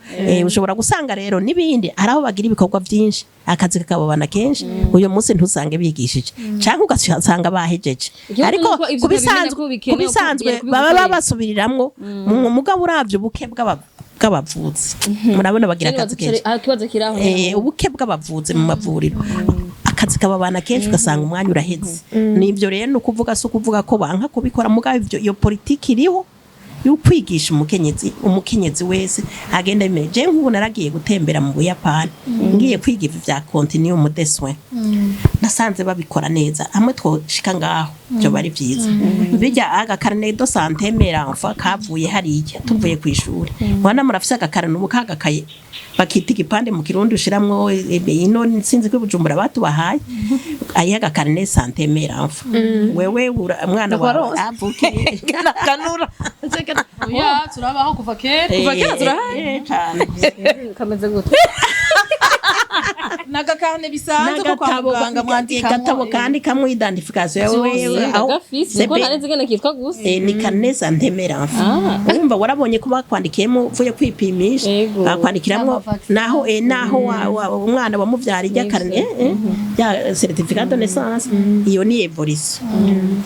ushobora gusanga rero n'ibindi hari aho bagira ibikorwa byinshi, akazi kakababana kenshi, uyu munsi ntusange bigishije canke ugasanga bahejeje. Ikibazo Ariko nuko ivyo utabimenya kubisanzwe ko bikenewe kubisanzwe ko baba kubigukorera. babasubiriramwo mu mugabo. Uravye ubuke bw'abavuzi, murabona bagira akazi kenshi. Aho ikibazo kiri aho. Ubuke bw'abavuzi mu mavuriro, akazi kababana kenshi, ugasanga umwanya uraheze. Nibyo rero, ni ukuvuga, si ukuvuga ko banka kubikora, mugabo ivyo iyo politiki iriho yo kwigisha umukenyezi wese agenda bimenye. Je nk'ubu naragiye gutembera mu Buyapani, ngiye kwiga ivi vya continuum de soins, nasanze babikora neza. Hamwe twoshika ngaho byo bari byiza. Bijya aga carnet de santé mère enfant kavuye hariya tuvuye ku ishuri. Mwana murafise aga carnet ubu kagakaye bakita igipande mu Kirundi, ushiramwo ino sinzi ko i Bujumbura batubahaye ayiha aga carnet santé mère enfant. Wewe umwana wawe avukiye Kanura. Oya, turabaho kuva kera. Kuva kera turahari. Cane. Kameze gute? N'aga carnet bisanzwe ko kwa N'agatabo muganga mwandikamo. Gatabo kandikamwo identification yawe wewe aho Gafise ko nari nzi ingene kitwa gusa. Ni carnet santé mère enfant. Urumva warabonye ko bakwandikiyemo uvuye kwipimisha? Yego. Bakwandikiramwo N'ama-vaccin. naho umwana wamuvyara ijya carnet ya certificat de naissance. Iyo ni évolution.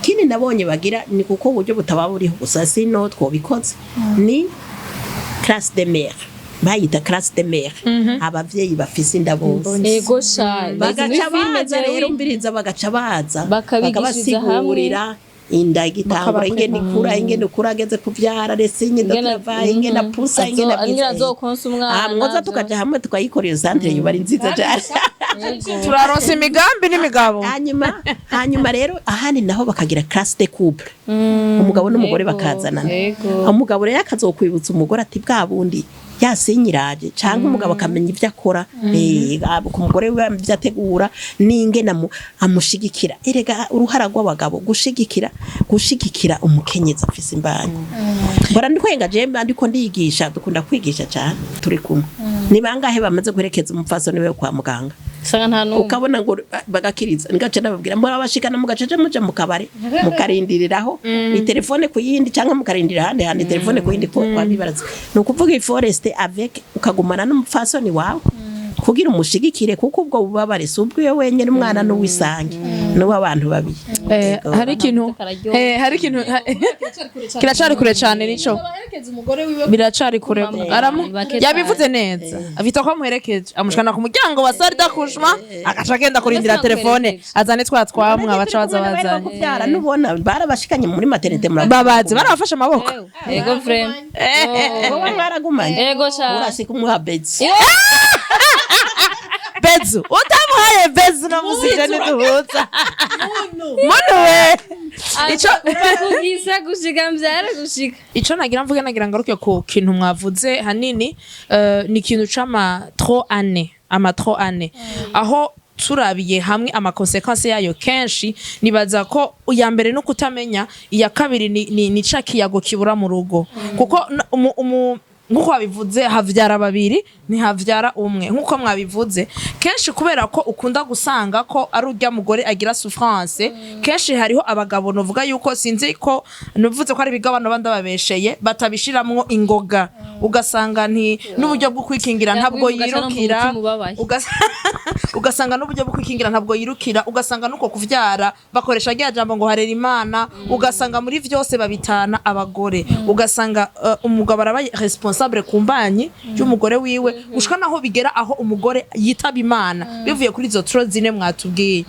Kindi nabonye bagira ni kuko uburyo butaba buriho gusa, sino twobikoze, ni classe de mère, bayita classe de mère, abavyeyi bafise inda bose Ego sha. Bagaca baza rero, mbiriza, bagaca baza Bakabigishiriza bakabasigurira inda igitangura, ingene ikura, ingene ukura ageze kuvyara, rese ingene ndava, ingene apusa, ingene ingene azokonsa umwana. Ah, mwoza tukaja hamwe tukayikora iyo centre, yoba ari nziza cyane. Turaronsa imigambi n'imigabo. Hanyuma rero ahandi naho bakagira classe de couple, umugabo n'umugore bakazanana. Umugabo rero akazokwibutsa umugore ati bwa bundi yasinyiraje, cyangwa umugabo akamenya ibyo akora ku mugore we, ibyo ategura n'ingene amushigikira. Erega uruhara rw'abagabo gushigikira umukenyezi afise imbanyi. Mbora ndikwenga je mba ndiko ndigisha, dukunda kwigisha cyane turi kumwe. Ni bangahe bamaze guherekeza umupfasoni we kwa muganga? Usanga nta n'umwe. Ukabona ngo bagakiriza ngace nababwira mbora bashikana mugacaca muja mu kabare mukarindiriraho ni telefone ku yindi, cyangwa mukarindira ahandi handi telefone ku yindi ko kwabibaraza. Ni ukuvuga il faut rester avec, ukagumana n'umupfasoni wawe kugira umushigikire, kuko ubwo bubabare si ubwiwe wenyine, umwana n'uwisange n'uw'abantu babiri. Yego. Hari ikintu Kararyoha. Hari ikintu kiracari kure cane nico. Abaherekeza umugore wiwe. Biracari kure. Aramu Bake. Yabivuze neza, afite ko amuherekeje, amushikana ku muryango wa salle d'accouchement, agaca agenda kurindira telefone azane twa twamwa baca baza bazanye. Kubyara nubona barabashikanye muri maternité. Babaze barabafashe amaboko. Ego vraiment. Wowe mwaragumanye? Ego sha. Urashika umuha bezi. Bezu utamuhaye bezu no musije ntiduhuza muntu we. Ico Kugisa gushika mbyara gushika. Ico nagira mvuge, nagira ngaruke ku kintu mwavuze hanini, ni ikintu c'ama trop ane, ama trop ane aho Turabiye hamwe ama conséquences yayo, kenshi nibaza ko iya mbere no kutamenya, iya kabiri ni ca kiyago kibura mu rugo, kuko nkuko wabivuze, havyara babiri ntihavyara umwe. Nkuko mwabivuze kenshi, kubera ko ukunda gusanga ko ari urya mugore agira souffrance kenshi, hariho abagabo novuga yuko, sinzi ko nuvuze ko ari ibigabano bandi babesheye, batabishiramwo ingoga, ugasanga nti n'uburyo bwo kwikingira ntabwo Yakubivuga cyane mu yirukira. mutima ubabaye. Ugasanga n'uburyo bwo kwikingira ntabwo yirukira, ugasanga nuko kuvyara bakoresha rya jambo ngo harera Imana, ugasanga muri vyose babitana abagore, ugasanga umugabo arabaye responsable ku mbanyi y'umugore wiwe, gushika naho bigera aho umugore yitaba Imana bivuye kuri izo tro zine mwatubwiye.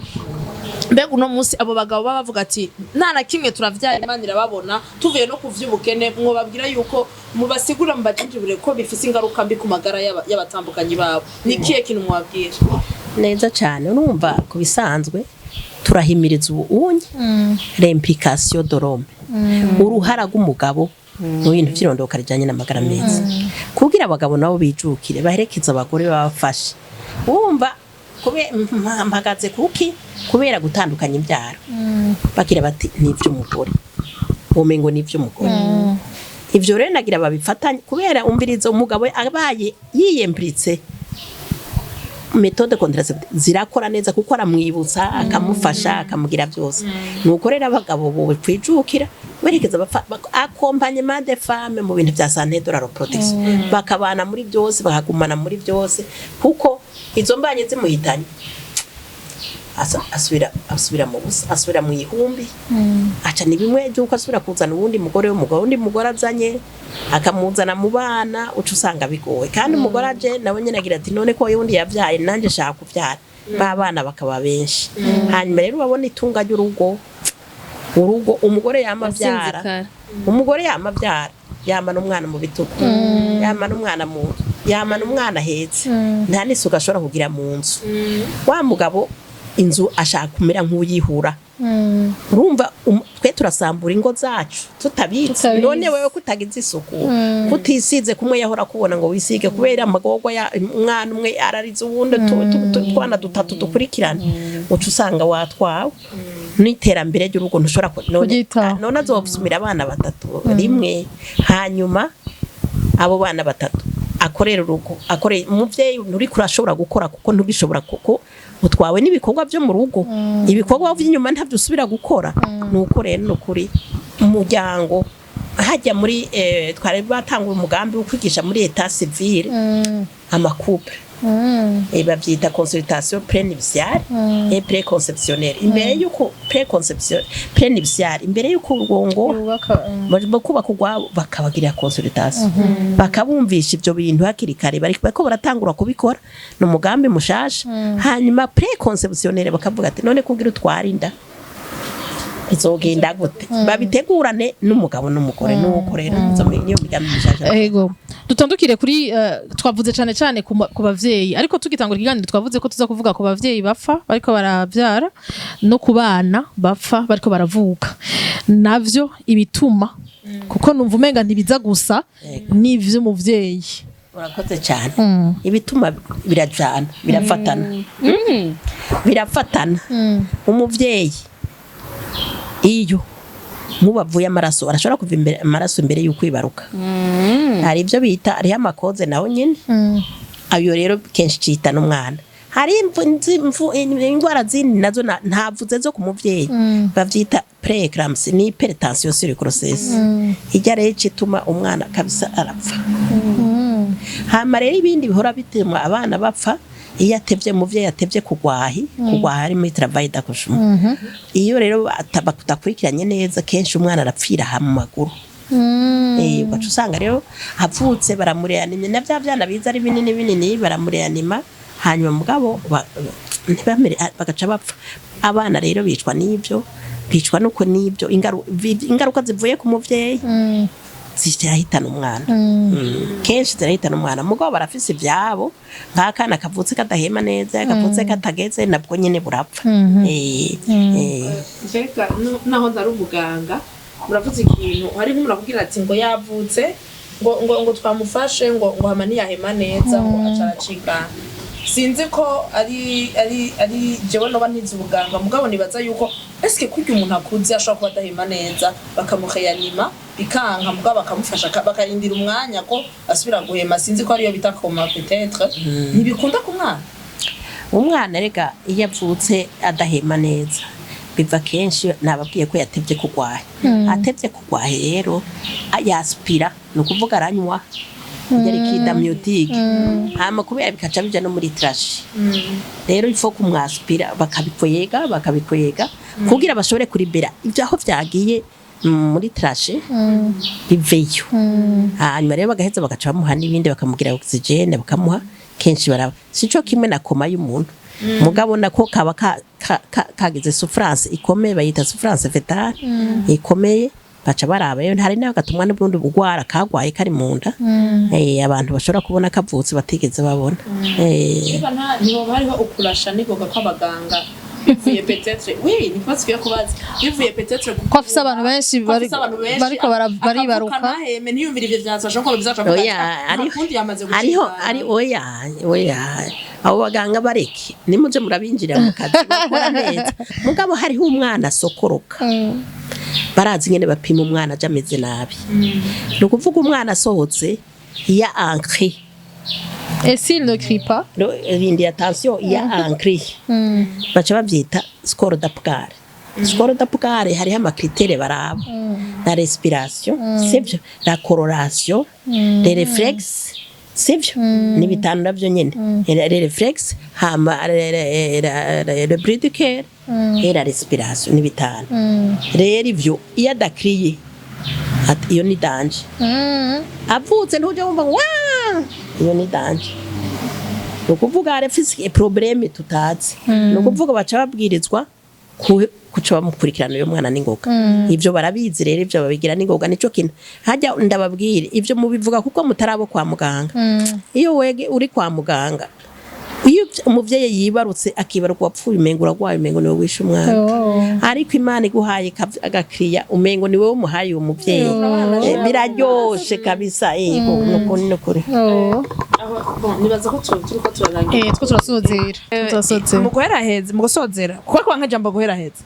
Mbega uno munsi abo bagabo baba bavuga ati nta na kimwe, turavyara Imana irababona, tuvuye no kuvy'ubukene, mwobabwira yuko mubasigurira, mubajinjibure ko bifise ingaruka mbi ku magara y'abatambukanyi babo, ni ikihe kintu mwabwira? Neza cyane. Urumva, ku bisanzwe turahimiriza ubu unye l'implication de l'homme, uruhara rw'umugabo mu bintu by'irondoka rijyanye n'amagara meza, kugira abagabo nabo bijukire baherekeze abagore, babafashe. Wumva mpagaze kuki? Kubera gutandukanya imbyaro, bagira bati ni iby'umugore, womengo ni iby'umugore. Ivyo rero nagira babifatanye, kubera umvirizo, umugabo abaye yiyempuritse, méthodes contraceptives zirakora neza, kuko aramwibutsa, akamufasha, akamugira byose. Nuko rero abagabo bo kwijukira werekeza accompagnement des femmes mu bintu bya santé de la reproduction, bakabana muri byose, bakagumana muri byose, kuko izo mbanye zimuhitanye asubira mu busa, asubira mu ihumbi. Aca ni bimwe by'uko asubira kuzana uwundi mugore w'umugabo, uwundi mugore azanye akamuzana mu bana, uca usanga bigoye. Kandi umugore aje nawe nyine agira ati none ko wundi yabyaye, nanjye nshaka kubyara, ba bana bakaba benshi. Hanyuma rero urabona itunga ry'urugo, urugo umugore yama abyara, Asinzikara. umugore yama abyara, yamana umwana mu bitugu, yamana umwana mu nzu, yamana umwana ahetse, nta n'isuku ashobora kugira mu nzu. Wa mugabo inzu ashaka kumera nk'uyihura. Urumva, twe turasambura ingo zacu tutabizi. Tutabizi. None wewe kutagize isuku, kutisize kumwe yahora kubona ngo wisige, kubera amagorwa ya umwana umwe arariza uwundi, twana dutatu dukurikirana, uca usanga watwawe n'iterambere ry'urugo, ntushobora none Kuryitaho. None azosumira abana batatu rimwe? Hanyuma abo bana batatu akorera urugo, akorera umuvyeyi, nturi kurashobora gukora kuko ntugishobora, kuko utwawe n'ibikorwa byo mu rugo, ibikorwa by'inyuma ntabyo usubira gukora. Nuko rero nukuri umuryango hajya muri twari batanga umugambi wo kwigisha muri état civil ama couples, bavyita consultation prénuptiale et préconceptionnelle, imbere yuko préconception, prénuptiale, imbere yuko urugongo barimo kubaka urwabo, bakabagirira consultation, bakabumvisha ibyo bintu hakiri kare, bariko baratangura kubikora, ni umugambi mushasha. Hanyuma préconceptionnelle bakavuga ati none kugira utwara inda bizogenda gute, babitegurane n'umugabo n'umugore. Nuko rero niyo migambi mishasha. Ego, dutandukire kuri twavuze cyane cyane ku bavyeyi, ariko tugitangura ikiganiro twavuze ko tuza kuvuga ku bavyeyi bapfa bariko baravyara no ku bana bapfa bariko baravuka, navyo ibituma, kuko numva umenga ntibiza gusa n'ivy'umuvyeyi. Urakoze cyane. Ibituma birajana, birafatana, birafatana. Umuvyeyi iyo mubavuye amaraso, arashobora kuva imbere amaraso imbere y'uko ibaruka. Hari ibyo bita, hariho ama causes naho nyine, ayo rero kenshi cita n'umwana. Hari indwara zindi nazo ntavuze zo ku muvyeyi, bavyita prééclampsie, ni hypertension sur grossesse. Ijya rero ituma umwana kabisa arapfa. Hama rero ibindi bihora bituma abana bapfa, iyo atevye, umuvyeyi atevye kugwahi, kugwaha ari muri travail d'accouchement, iyo rero batakurikiranye neza, kenshi umwana arapfira aha mu maguru. Ugaca usanga rero avutse baramureanimye, na bya byana biza ari binini binini, baramureanima, hanyuma mugabo ntibamere, bagaca bapfa. Abana rero bicwa n'ibyo, bicwa nuko n'ibyo ingaruka zivuye ku muvyeyi zirahitana umwana. Kenshi zirahitana umwana. Mugabo barafise ivyabo, nk'akana kavutse kadahema neza, kavutse katageze, nabwo nyene burapfa. Mbega naho ntari umuganga, muravuze ikintu, hari nk'umuntu akubwira ati ngo yavutse, ngo twamufashe, ngo hama ntiyahema neza, ngo aca aracikana. Sinzi ko ari jewe noba ntizi ubuganga, mugabo nibaza yuko eske kurya umuntu akuze ashobora kuba adahema neza, bakamureanima bikanka, mugabo bakamufasha bakarindira umwanya ko asubira guhema. Sinzi ko ariyo bita coma peut-être. Ntibikunda ku mwana? Umwana rega iyo avutse adahema neza, biva kenshi nababwiye ko yatevye kugwaha. Atevye kugwaha rero, yaspira, ni ukuvuga aranywa ya liquide amniotique, hama kubera bikaca bija no muri trachée. Rero ifo kumwaspira, bakabikwega, bakabikwega kugira bashobore kuribera ibyo aho vyagiye muri trachée biveyo. Hanyuma rero bagaheza bagaca bamuha n'ibindi, bakamugira oxygène, bakamuha kenshi. Baraba sico kimwe na coma y'umuntu, mugabo nako kaba kagize souffrance ikomeye, bayita souffrance fœtale ikomeye. Baca baraba rero hari naho gatumwa n'ubundi bugwara kagwaye kari mu nda, abantu bashobora kubona kavutse batigeze babona. Niba nta ntihoba hariho ukurasha nigoga kw'abaganga bivuye peut-être, oui, ni kibazo kigiye kubaza, bivuye peut-être Ko afise abantu benshi ko afise abantu benshi, bariko baribaruka. Akavuka ntaheme, ntiyumvire ivyo vyansasha ko bizaca. Oya, ari kundi yamaze hariho gucika. ari oya, oya, abo baganga bareke, nimuje murabinjira mu kazi, bakora neza. Mugabo hariho umwana asokoroka, barazi ingene bapima umwana aje ameze nabi. Ni ukuvuga umwana asohotse iyo un cri. Et s'il ne crie pas? Rindi, attention, iyo un cri baca bavyita score d'Apgar. Score d'Apgar, hariho ama critères baraba: la respiration, sivyo, la coloration, les réflexes, sivyo, ni bitanu navyo nyene: les réflexes, hama le bruit du cœur et la respiration, ni bitanu. Rero ivyo iyo adakriye, iyo ni danger. Avutse ntujya wumva ngo wa, iyo ni danger. Ni ukuvuga arafise problème tutazi. Ni ukuvuga baca babwirizwa kuca bamukurikirana uyo mwana n'ingoga. Ivyo barabizi rero, ivyo babigira n'ingoga. Nico kintu hajya ndababwire, ivyo mubivuga kuko mutarabo kwa muganga. Iyo wege uri kwa muganga, iyo umuvyeyi yibarutse, akibaruka wapfuye, umengo uragwaye, umengo niwe wishe umwana. Ariko Imana iguhaye agakiriya, umengo niwe umuhaye uwo muvyeyi. Biraryoshe kabisa. Yego, nukuri, nukuri. Nibaza ko turiko turarangira. Eh, two turasozera, turasozera. Mu guheraheza, mu gusozera, kuko kwa nk'ijambo guheraheza,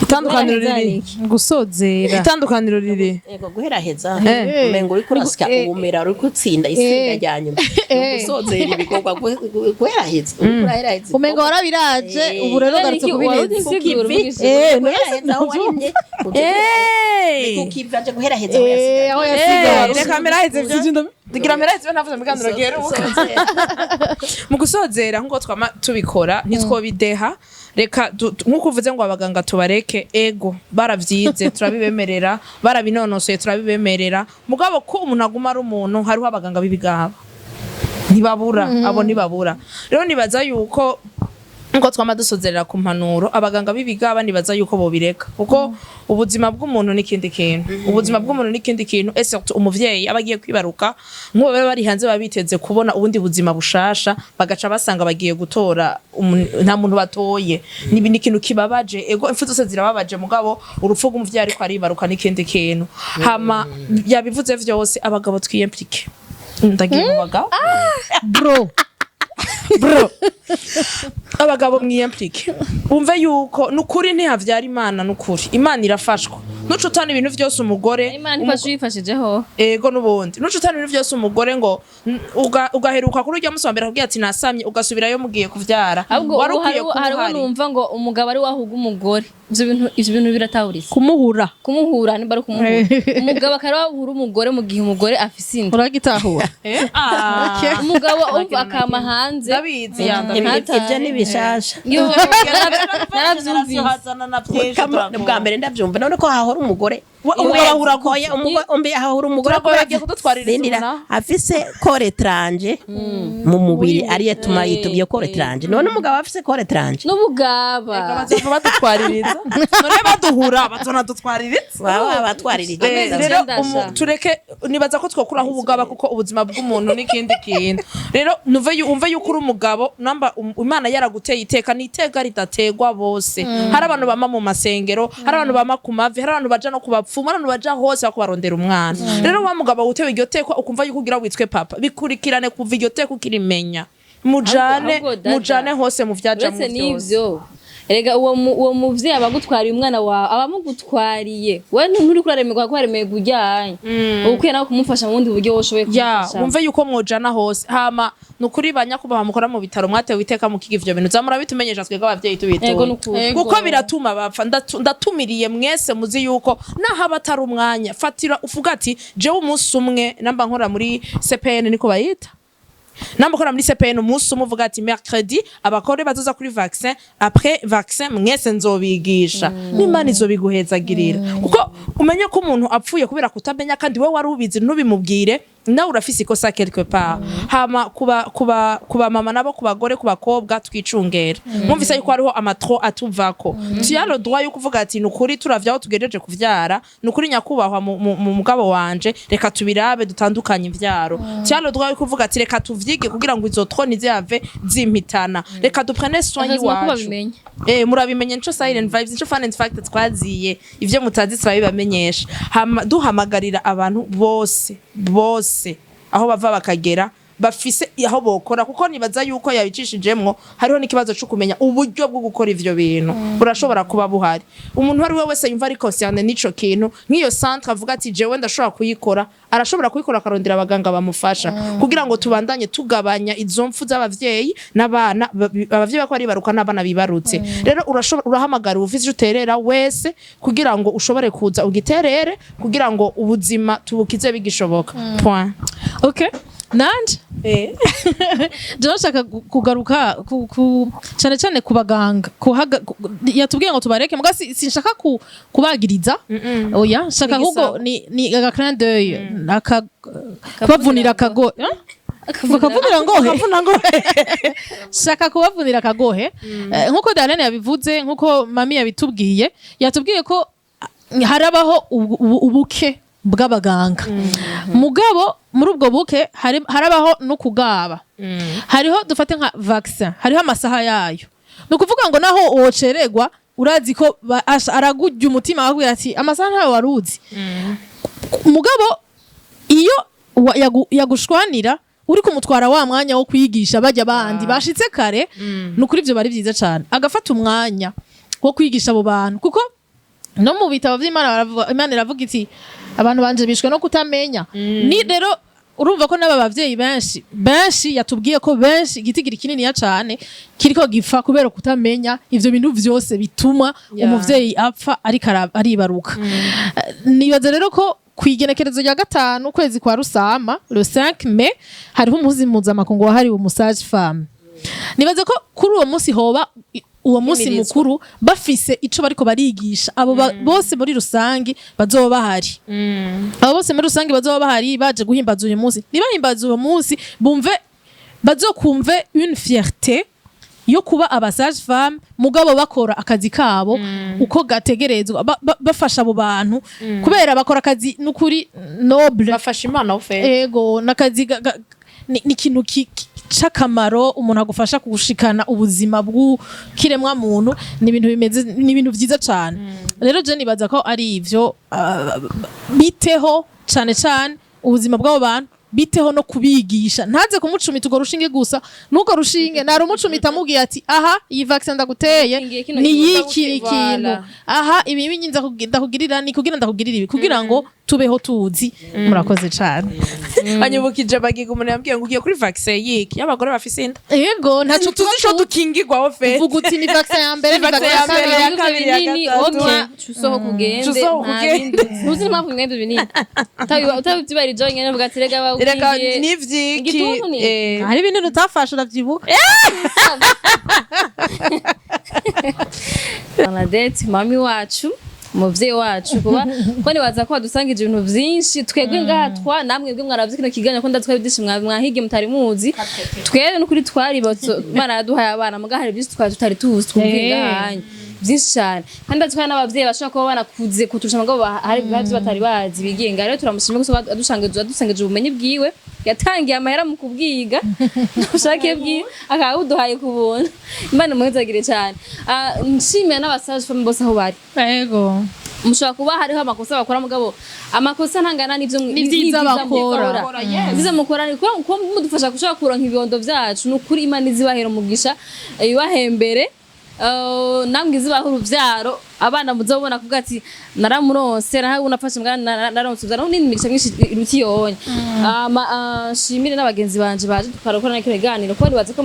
itandukaniro riri Gusozera. Itandukaniro riri Ego, guheraheza, umengo uriko urasya ubumera, uriko utsinda isinda rya nyuma. Ni ugusozera ibikorwa, guheraheza, uriko uraheraheza. Umengo warabiraje, ubu rero ugarutse kubiheza. Insiguro. Guheraheza aho warimye, kukivi aje guheraheza aho yasigaye. Aho yasigaye. Reka mperaheze ibyo, tugira mperaheze ibyo navuze mu biganiro giheruka. Mu gusozera, nk'uko twama tubikora, ntitwobideha. Reka nk'uko uvuze ngo abaganga tubareke, ego, baravyize turabibemerera, barabinonosoye turabibemerera, mugabo ko umuntu aguma ari umuntu, hariho abaganga b'ibigaba, ntibabura abo, ntibabura. Rero nibaza yuko nkuko twama dusozerera ku mpanuro, abaganga b'ibigaba nibaza yuko bobireka, kuko ubuzima bw'umuntu n'ikindi kintu, ubuzima bw'umuntu n'ikindi kintu, et surtout umuvyeyi aba agiye kwibaruka. Nk'ubu baba bari hanze, baba biteze kubona ubundi buzima bushasha, bagaca basanga bagiye gutora nta muntu batoye. Ni ikintu kibabaje. Ego, impfu zose zirababaje, mugabo urupfu rw'umuvyeyi ariko aribaruka n'ikindi kintu. Hama yabivuze vyose, abagabo twiyimplique. Ndagiye mu bagabo. Bro. Bro, abagabo mwiyimplique, wumve yuko nukuri ntihavyara Imana, nukuri Imana irafashwa. Nucutana ibintu vyose umugore. Imana ifashe uyifashijeho. Ego, nubundi nucutana ibintu vyose umugore ngo ugaheruka kuri urya musi wa mbere akubwira ati nasamye, ugasubirayo mugiye kuvyara. Ahubwo wari ubu ukwiye kuba hariho uhari. numva ngo umugabo ari wahuga umugore. Ivyo bintu biratahuritse. Kumuhura. Kumuhura, nimba ari kumuhura, umugabo akaba wahura umugore mu gihe umugore afise inda. Uragitahura. Eh? Ah. Umugabo umva akama hanze. Ndabizi ya. Ibyo ni bishasha. Yo, naravyumvise. Bwa mbere ndabyumva none ko hahora umugore. Umugabo ahura gute? Oya, umbe hahora umugore. Turagoye, agiye kudutwarira Rindira, izuna. Afise corps étranger mu mubiri, ariyo tuma yitwa iyo corps étranger. None umugabo afise corps étranger? N'ubugaba. Bazova badutwaririza, none baduhura bazonadutwaririza. Baba batwaririje. Rero Ndasha. Tureke, nibaza ko twokuraho ubugaba, kuko ubuzima bw'umuntu n'ikindi kintu. Rero wumve yuko uri umugabo, namba Imana yaraguteye iteka, ni iteka ridategwa bose. Hari abantu bama mu masengero, hari abantu bama ku mavi, hari abantu baja no ku bapfumu, hari abantu baja hose bako barondera umwana. Rero wa mugabo utewe iryo teka, ukumva yuko ugira witwe papa, bikurikirane kuva iryo teka ukirimenya. Mujane, Ahubwo dada, mujane hose mu vyajamwo uretse vyose. N'ivyo erega, uwo muvyeyi aba agutwariye umwana wawe, aba amugutwariye. We nturi kuraremerwa ko waremerwa ujyanye, uba ukwiye nawe kumufasha mu bundi buryo wowe ushoboye Ya, kumufasha. wumve yuko mwojana hose. Hama nukuri, banyakubahwa mukora mu bitaro, mwatewe iteka mukiga ivyo bintu, zamurabitumenyesha twebwe abavyeyi tubituye, Ego, nukuri. Ego. kuko biratuma bapfa. Ndatumiriye mwese muzi yuko naho aba atari umwanya, fatira uvuga ati jewe umunsi umwe namba nkora muri CPN, niko bayita, namba ukora muri CPN, umunsi umwe uvuga ati mercredi abakore bazoza kuri vaccin, après vaccin mwese nzobigisha, n'Imana izobiguhezagirira. Kuko umenye ko umuntu apfuye kubera kutamenya, kandi we wari ubizi ntubimubwire, nawe urafise ikosa quelque part. Hama kuba mama nabo, ku bagore, ku bakobwa, twicungera. Mwumvise yuko hariho ama trop atuvako. Tu as le droit yo kuvuga ati nukuri turavye aho tugejeje kuvyara, nukuri nyakubahwa mu mugabo wanje, reka tubirabe dutandukanye imvyaro. Tu as le droit yo kuvuga ati reka tuvyige kugira ngo izo trop ntizihave zimpitana, reka duprene soin Akazima ko y'iwacu. babimenye. Murabimenye, nico Silent Vibes, nico Fun and Fact twaziye. Ivyo mutazi turabibamenyesha. Hama duhamagarira abantu bose bose aho bava bakagera bafise aho bokora, kuko nibaza yuko yabicishijemwo hariho n'ikibazo co kumenya uburyo bwo gukora ivyo bintu burashobora kuba buhari. Umuntu uwo ari we wese yumva ari concerné n'ico kintu, nk'iyo centre, avuga ati jewe ndashobora kuyikora, arashobora kuyikora, akarondera abaganga bamufasha kugira ngo tubandanye tugabanya izo mfu z'abavyeyi n'abana, abavyeyi bako baribaruka n'abana bibarutse. Rero urashobora, urahamagara ufise ico uterera wese kugira ngo ushobore kuza ugiterere, kugira ngo ubuzima tubukize bigishoboka, point. Okay, nanje jewe nshaka kugaruka cyane cyane ku baganga yatubwiye ngo tubareke, muga sinshaka kubagiriza, oya, nshaka ahubwo ni aga clin d'œil, aka kubavunira akago, eh? Bakavunira ngohe. Kavuna ngo Shaka kubavunira akagohe. Nkuko Darlene yabivuze, nkuko mami yabitubwiye, yatubwiye ko harabaho ubuke bw'abaganga. Mugabo muri ubwo buke harabaho no kugaba. Hariho, dufate nka vaccin, hariho amasaha yayo. Ni ukuvuga ngo naho wocererwa, urazi ko aragurya umutima akakubwira ati amasaha ntayo waruzi. Mugabo iyo yagushwanira uri kumutwara wa mwanya wo kwigisha bajya bandi bashitse kare, ni ukuri ivyo bari byiza cane, agafata umwanya wo kwigisha abo bantu, kuko no mu bitabo vy'Imana Imana iravuga iti abantu banje bishwe no kutamenya. Ni rero urumva ko n'aba bavyeyi benshi benshi yatubwiye ko benshi, igitigiri kininiya cane kiriko gipfa kubera kutamenya ivyo bintu vyose bituma umuvyeyi apfa ariko aribaruka. Nibaza rero ko ku igenekerezo rya 5 ukwezi kwa Rusama, le 5 mai, hariho umunsi mpuzamakungu wahariwe umu sage femme. Nibaza ko kuri uwo munsi hoba uwo munsi Himirizwa. mukuru bafise ico bariko barigisha abo bose muri rusangi bazoba bahari. Abo bose muri rusangi bazoba bahari baje guhimbaza uyu munsi, ntibahimbaze uwo munsi, bumve bazokumve une fierté yo kuba aba sage femme, mugabo bakora akazi kabo uko gategerezwa, bafasha abo bantu, kubera bakora akazi n'ukuri noble. Bafasha Imana ufe. Ego, n'akazi ni ikintu c'akamaro, umuntu agufasha kugushikana ubuzima bw'ukiremwa muntu. Ni ibintu bimeze, ni ibintu vyiza cane. Rero je nibaza ko ari ivyo, biteho cane cane ubuzima bw'abo bantu, biteho no kubigisha. Ntaze kumucumita urwo rushinge gusa, n'urwo rushinge narumucumita amubwiye ati aha iyi vaccin ndaguteye Ndagukingiye kino ni kintu. yiki kintu, Voilà. aha ibi binyi ndakugirira ni kugira ndakugirira ibi, kugira ngo tubeho tuzi. Murakoze cane. Anyibukije bagiga, umuntu yambwiye ngo ugiye kuri vaccin yiki y'abagore bafise inda. Yego, ntaco. Tuzi ico dukingirwaho fe. Uvuga uti ni vaccin ya mbere, ni Vaccin vaccin ya ya mbere, kabiri. ya kabiri, ya binini gatatu. omwa cusohoka ugende. Cusohoka Nta ugende. bindi. Ntuzi impamvu mwebwe binini utabibarije wenyine, uvuga ati rega Reka bawukingiye n'ivyiki. Igituntu ni? Hari ibintu utafashe, uravyibuka. Bernadette, mami wacu, umuvyeyi wacu, kuba ko nibaza ko wadusangije ibintu vyinshi twebwe ngaha twa namwe bwe mwaravye kino kiganiro, ko ndatwaye byinshi mwahigiye mutari muzi. Twebwe n'ukuri twaribatse, Imana yaduhaye abana, muga hari byinshi twari tutari tuzi twumviye ngaha byinshi cyane, kandi ndatwaye n'abavyeyi bashobora kuba banakuze kuturusha, mugabo hari ibyo batari bazi bigenga. Rero turamushimye gusa adusangije ubumenyi bwiwe, yatangiye amahera mu kubwiga n'ubushake bwiwe, akaba buduhaye ku buntu. Imana imuhezagire cyane. Nshimira n'aba sage femme bose aho bari. Yego. Mushobora kuba hariho amakosa bakora, mugabo amakosa ntangana n'ivyo N'ivyiza bakora. N'ivyiza mukora ni kuba mudufasha gushobora kuronka ibibondo vyacu. Ni ukuri, Imana izibahera umugisha, ibahembere. Namwe izibaha uruvyaro, abana muzobona kuvuga ati naramuronse, nawe unafashe mbwa naronse uruvyaro n'indi migisha myinshi iruta iyonye. Ama nshimire n'abagenzi banje baje tukarakora kino kiganiro, kuko nibaza ko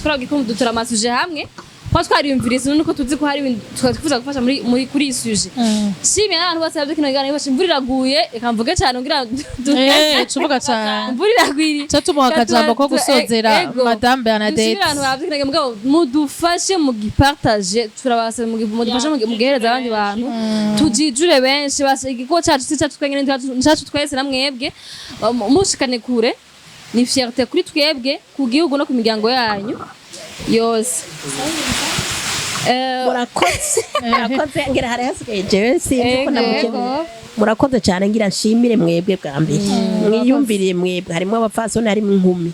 twarabwiye ko dutora ama sujets hamwe, kuba twariyumviriza nuko tuzi ko hari ibintu twifuza gufasha muri kuri iyi sujet. Nshimiye n'abantu bose bavye kino kiganiro. Bafashe, imvura iraguye, reka mvuge cyane kugira Eh, tuvuga cane. Imvura iragwiriye. Ca tumuha akajambo ko gusozera, Madame Bernadette. Dushimire abantu bavye kino kiganiro, mugabo mudufashe mugipartage, turabasaba mudufashe mugihereza abandi bantu, tujijure benshi. Basi igikorwa cacu si cacu twenyene, ni cacu twese na mwebwe. Mushikane kure, ni fierté kuri twebwe, ku gihugu no ku miryango yanyu yose. Murakoze, murakoze. Ngira hari hasigaye jewe, sinzi ko namukeneye. Ego. Murakoze cyane. Ngira nshimire mwebwe bwa mbere mwiyumviriye, mwebwe harimo abapfasoni, harimo inkumi,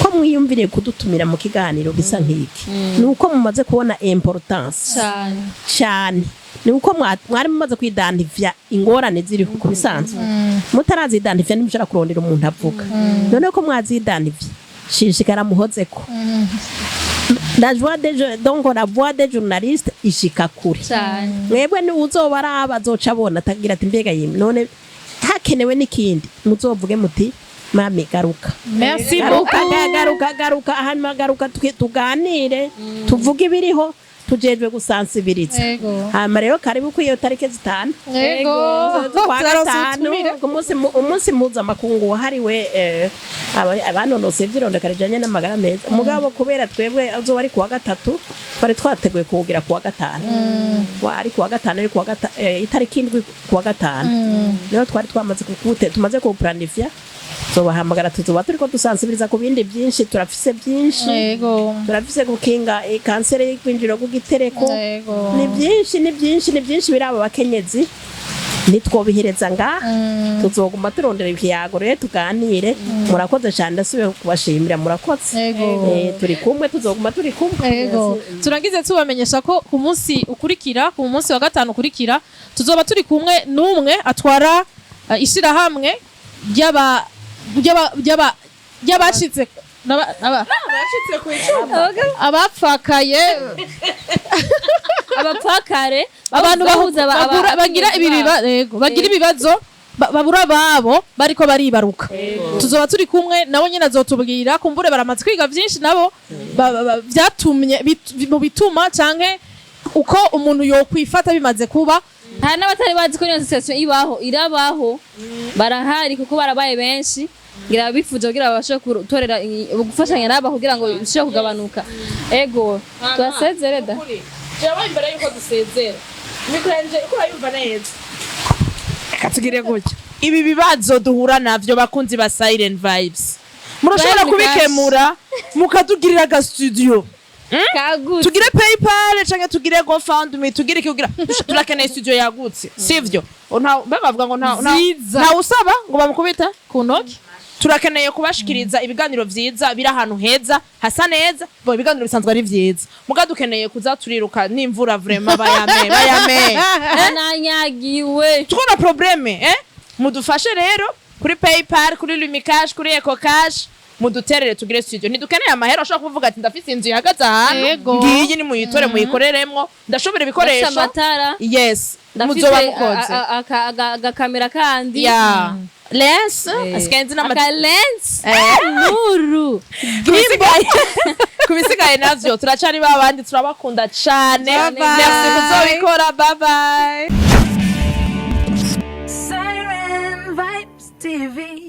ko mwiyumviriye kudutumira mu kiganiro gisa nk'iki. Ni uko mumaze kubona importance Cyane. Cyane. Ni uko mwari mumaze kwidantifya ingorane ziriho. Ku bisanzwe mutarazidantifya ntimushobora kurondera umuntu avuga. Noneho ko mwazidantifya, shishikara muhozeko la voix des donc la voix des journalistes ishika kure. Cyane. Mwebwe ni uzoba araba azoca abona, atagira ati mbega yimwe none hakenewe n'ikindi, muzovuge muti mami garuka. Merci Garuka. beaucoup. Garuka, garuka hanyuma, garuka tuganire, tuvuge ibiriho, tujejwe gusansibiriza. Hanyuma rero karibu kuri iyo tariki 5 z'ukwa Turaronse gatanu, ubutumire. ku umunsi mpuzamakungu wahariwe abanonose ivyirondeka rijanye n'amagara meza. Mugabo kubera twebwe azoba ari kuwa gatatu, twari twateguye kuwugira kuwa gatanu. Ari kuwa gatanu, ari kuwa itariki 7 kuwa gatanu, niho twari twamaze kukute tumaze kuwuplanifya. Tuzobahamagara, tuzoba turiko dusansibiriza ku bindi byinshi, turafise byinshi. Turafise gukinga kanseri y'igwinjiro rw'igitereko. Ni byinshi, ni byinshi, ni byinshi biraba abakenyezi, ntitwobihereza ngaha. Tuzoguma turondera ikiyago rero tuganire. Murakoze cyane, ndasubiye kubashimira, murakoze. Turi kumwe, tuzoguma turi kumwe. Ego. Turangize tubamenyesha ko ku munsi ukurikira, ku munsi wa gatanu ukurikira, tuzoba turi kumwe n'umwe atwara ishirahamwe ry'abacitse Abacitse ku icumu. abapfakaye. Abapfakare. Abantu bahuza bagira ibi yego, bagira ibibazo, babura ababo bariko baribaruka. Tuzoba turi kumwe nabo nyine, azotubwira kumbure baramaze kwiga byinshi nabo vyatumye mu bituma canke uko umuntu yokwifata bimaze kuba. Hari n'abatari bazi ko iyo association ibaho, irabaho, barahari kuko barabaye benshi. Ngira bifuje kugira babashe gutorera gufashanya n'aba kugira ngo bishobore kugabanuka. Ego, turasezere da. Jewe imbere yuko dusezera, mikoro yanje uko urayumva neza, reka tugire gutya. Ibi bibazo duhura navyo, bakunzi ba Siren Vibes, murashobora Siren. kubikemura mukatugirira aga studio. Kagutse. Tugire PayPal canke tugire GoFundMe, tugire iki kugira turakeneye studio yagutse, sivyo? Nta mbe bavuga ngo Nziza. nta usaba ngo bamukubita ku ntoki. Turakeneye kubashikiriza ibiganiro vyiza biri ahantu heza hasa neza. Bo ibiganiro bisanzwe ari vyiza, muga dukeneye kuza turiruka n'imvura, vraiment bayame bayame. Nanyagiwe. Tukona problème, mudufashe rero kuri PayPal, kuri Lumicash, kuri EcoCash, muduterere tugire studio. Ntidukeneye amahera, ushobora kuvuga ati ndafise inzu ihagaze ahantu, ngiyi nimuyitore muyikoreremwo, ndashobora ibikoresho. Ndafise amatara. Yes. Ndafise Muzoba mukoze. Agakamera kandi. Ya lens asigaye nzi n'ama Aka lens nuru. Ku bisigaye navyo turacari babandi, turabakunda cane. Bye bye. Merci kuzobikora. Bye bye.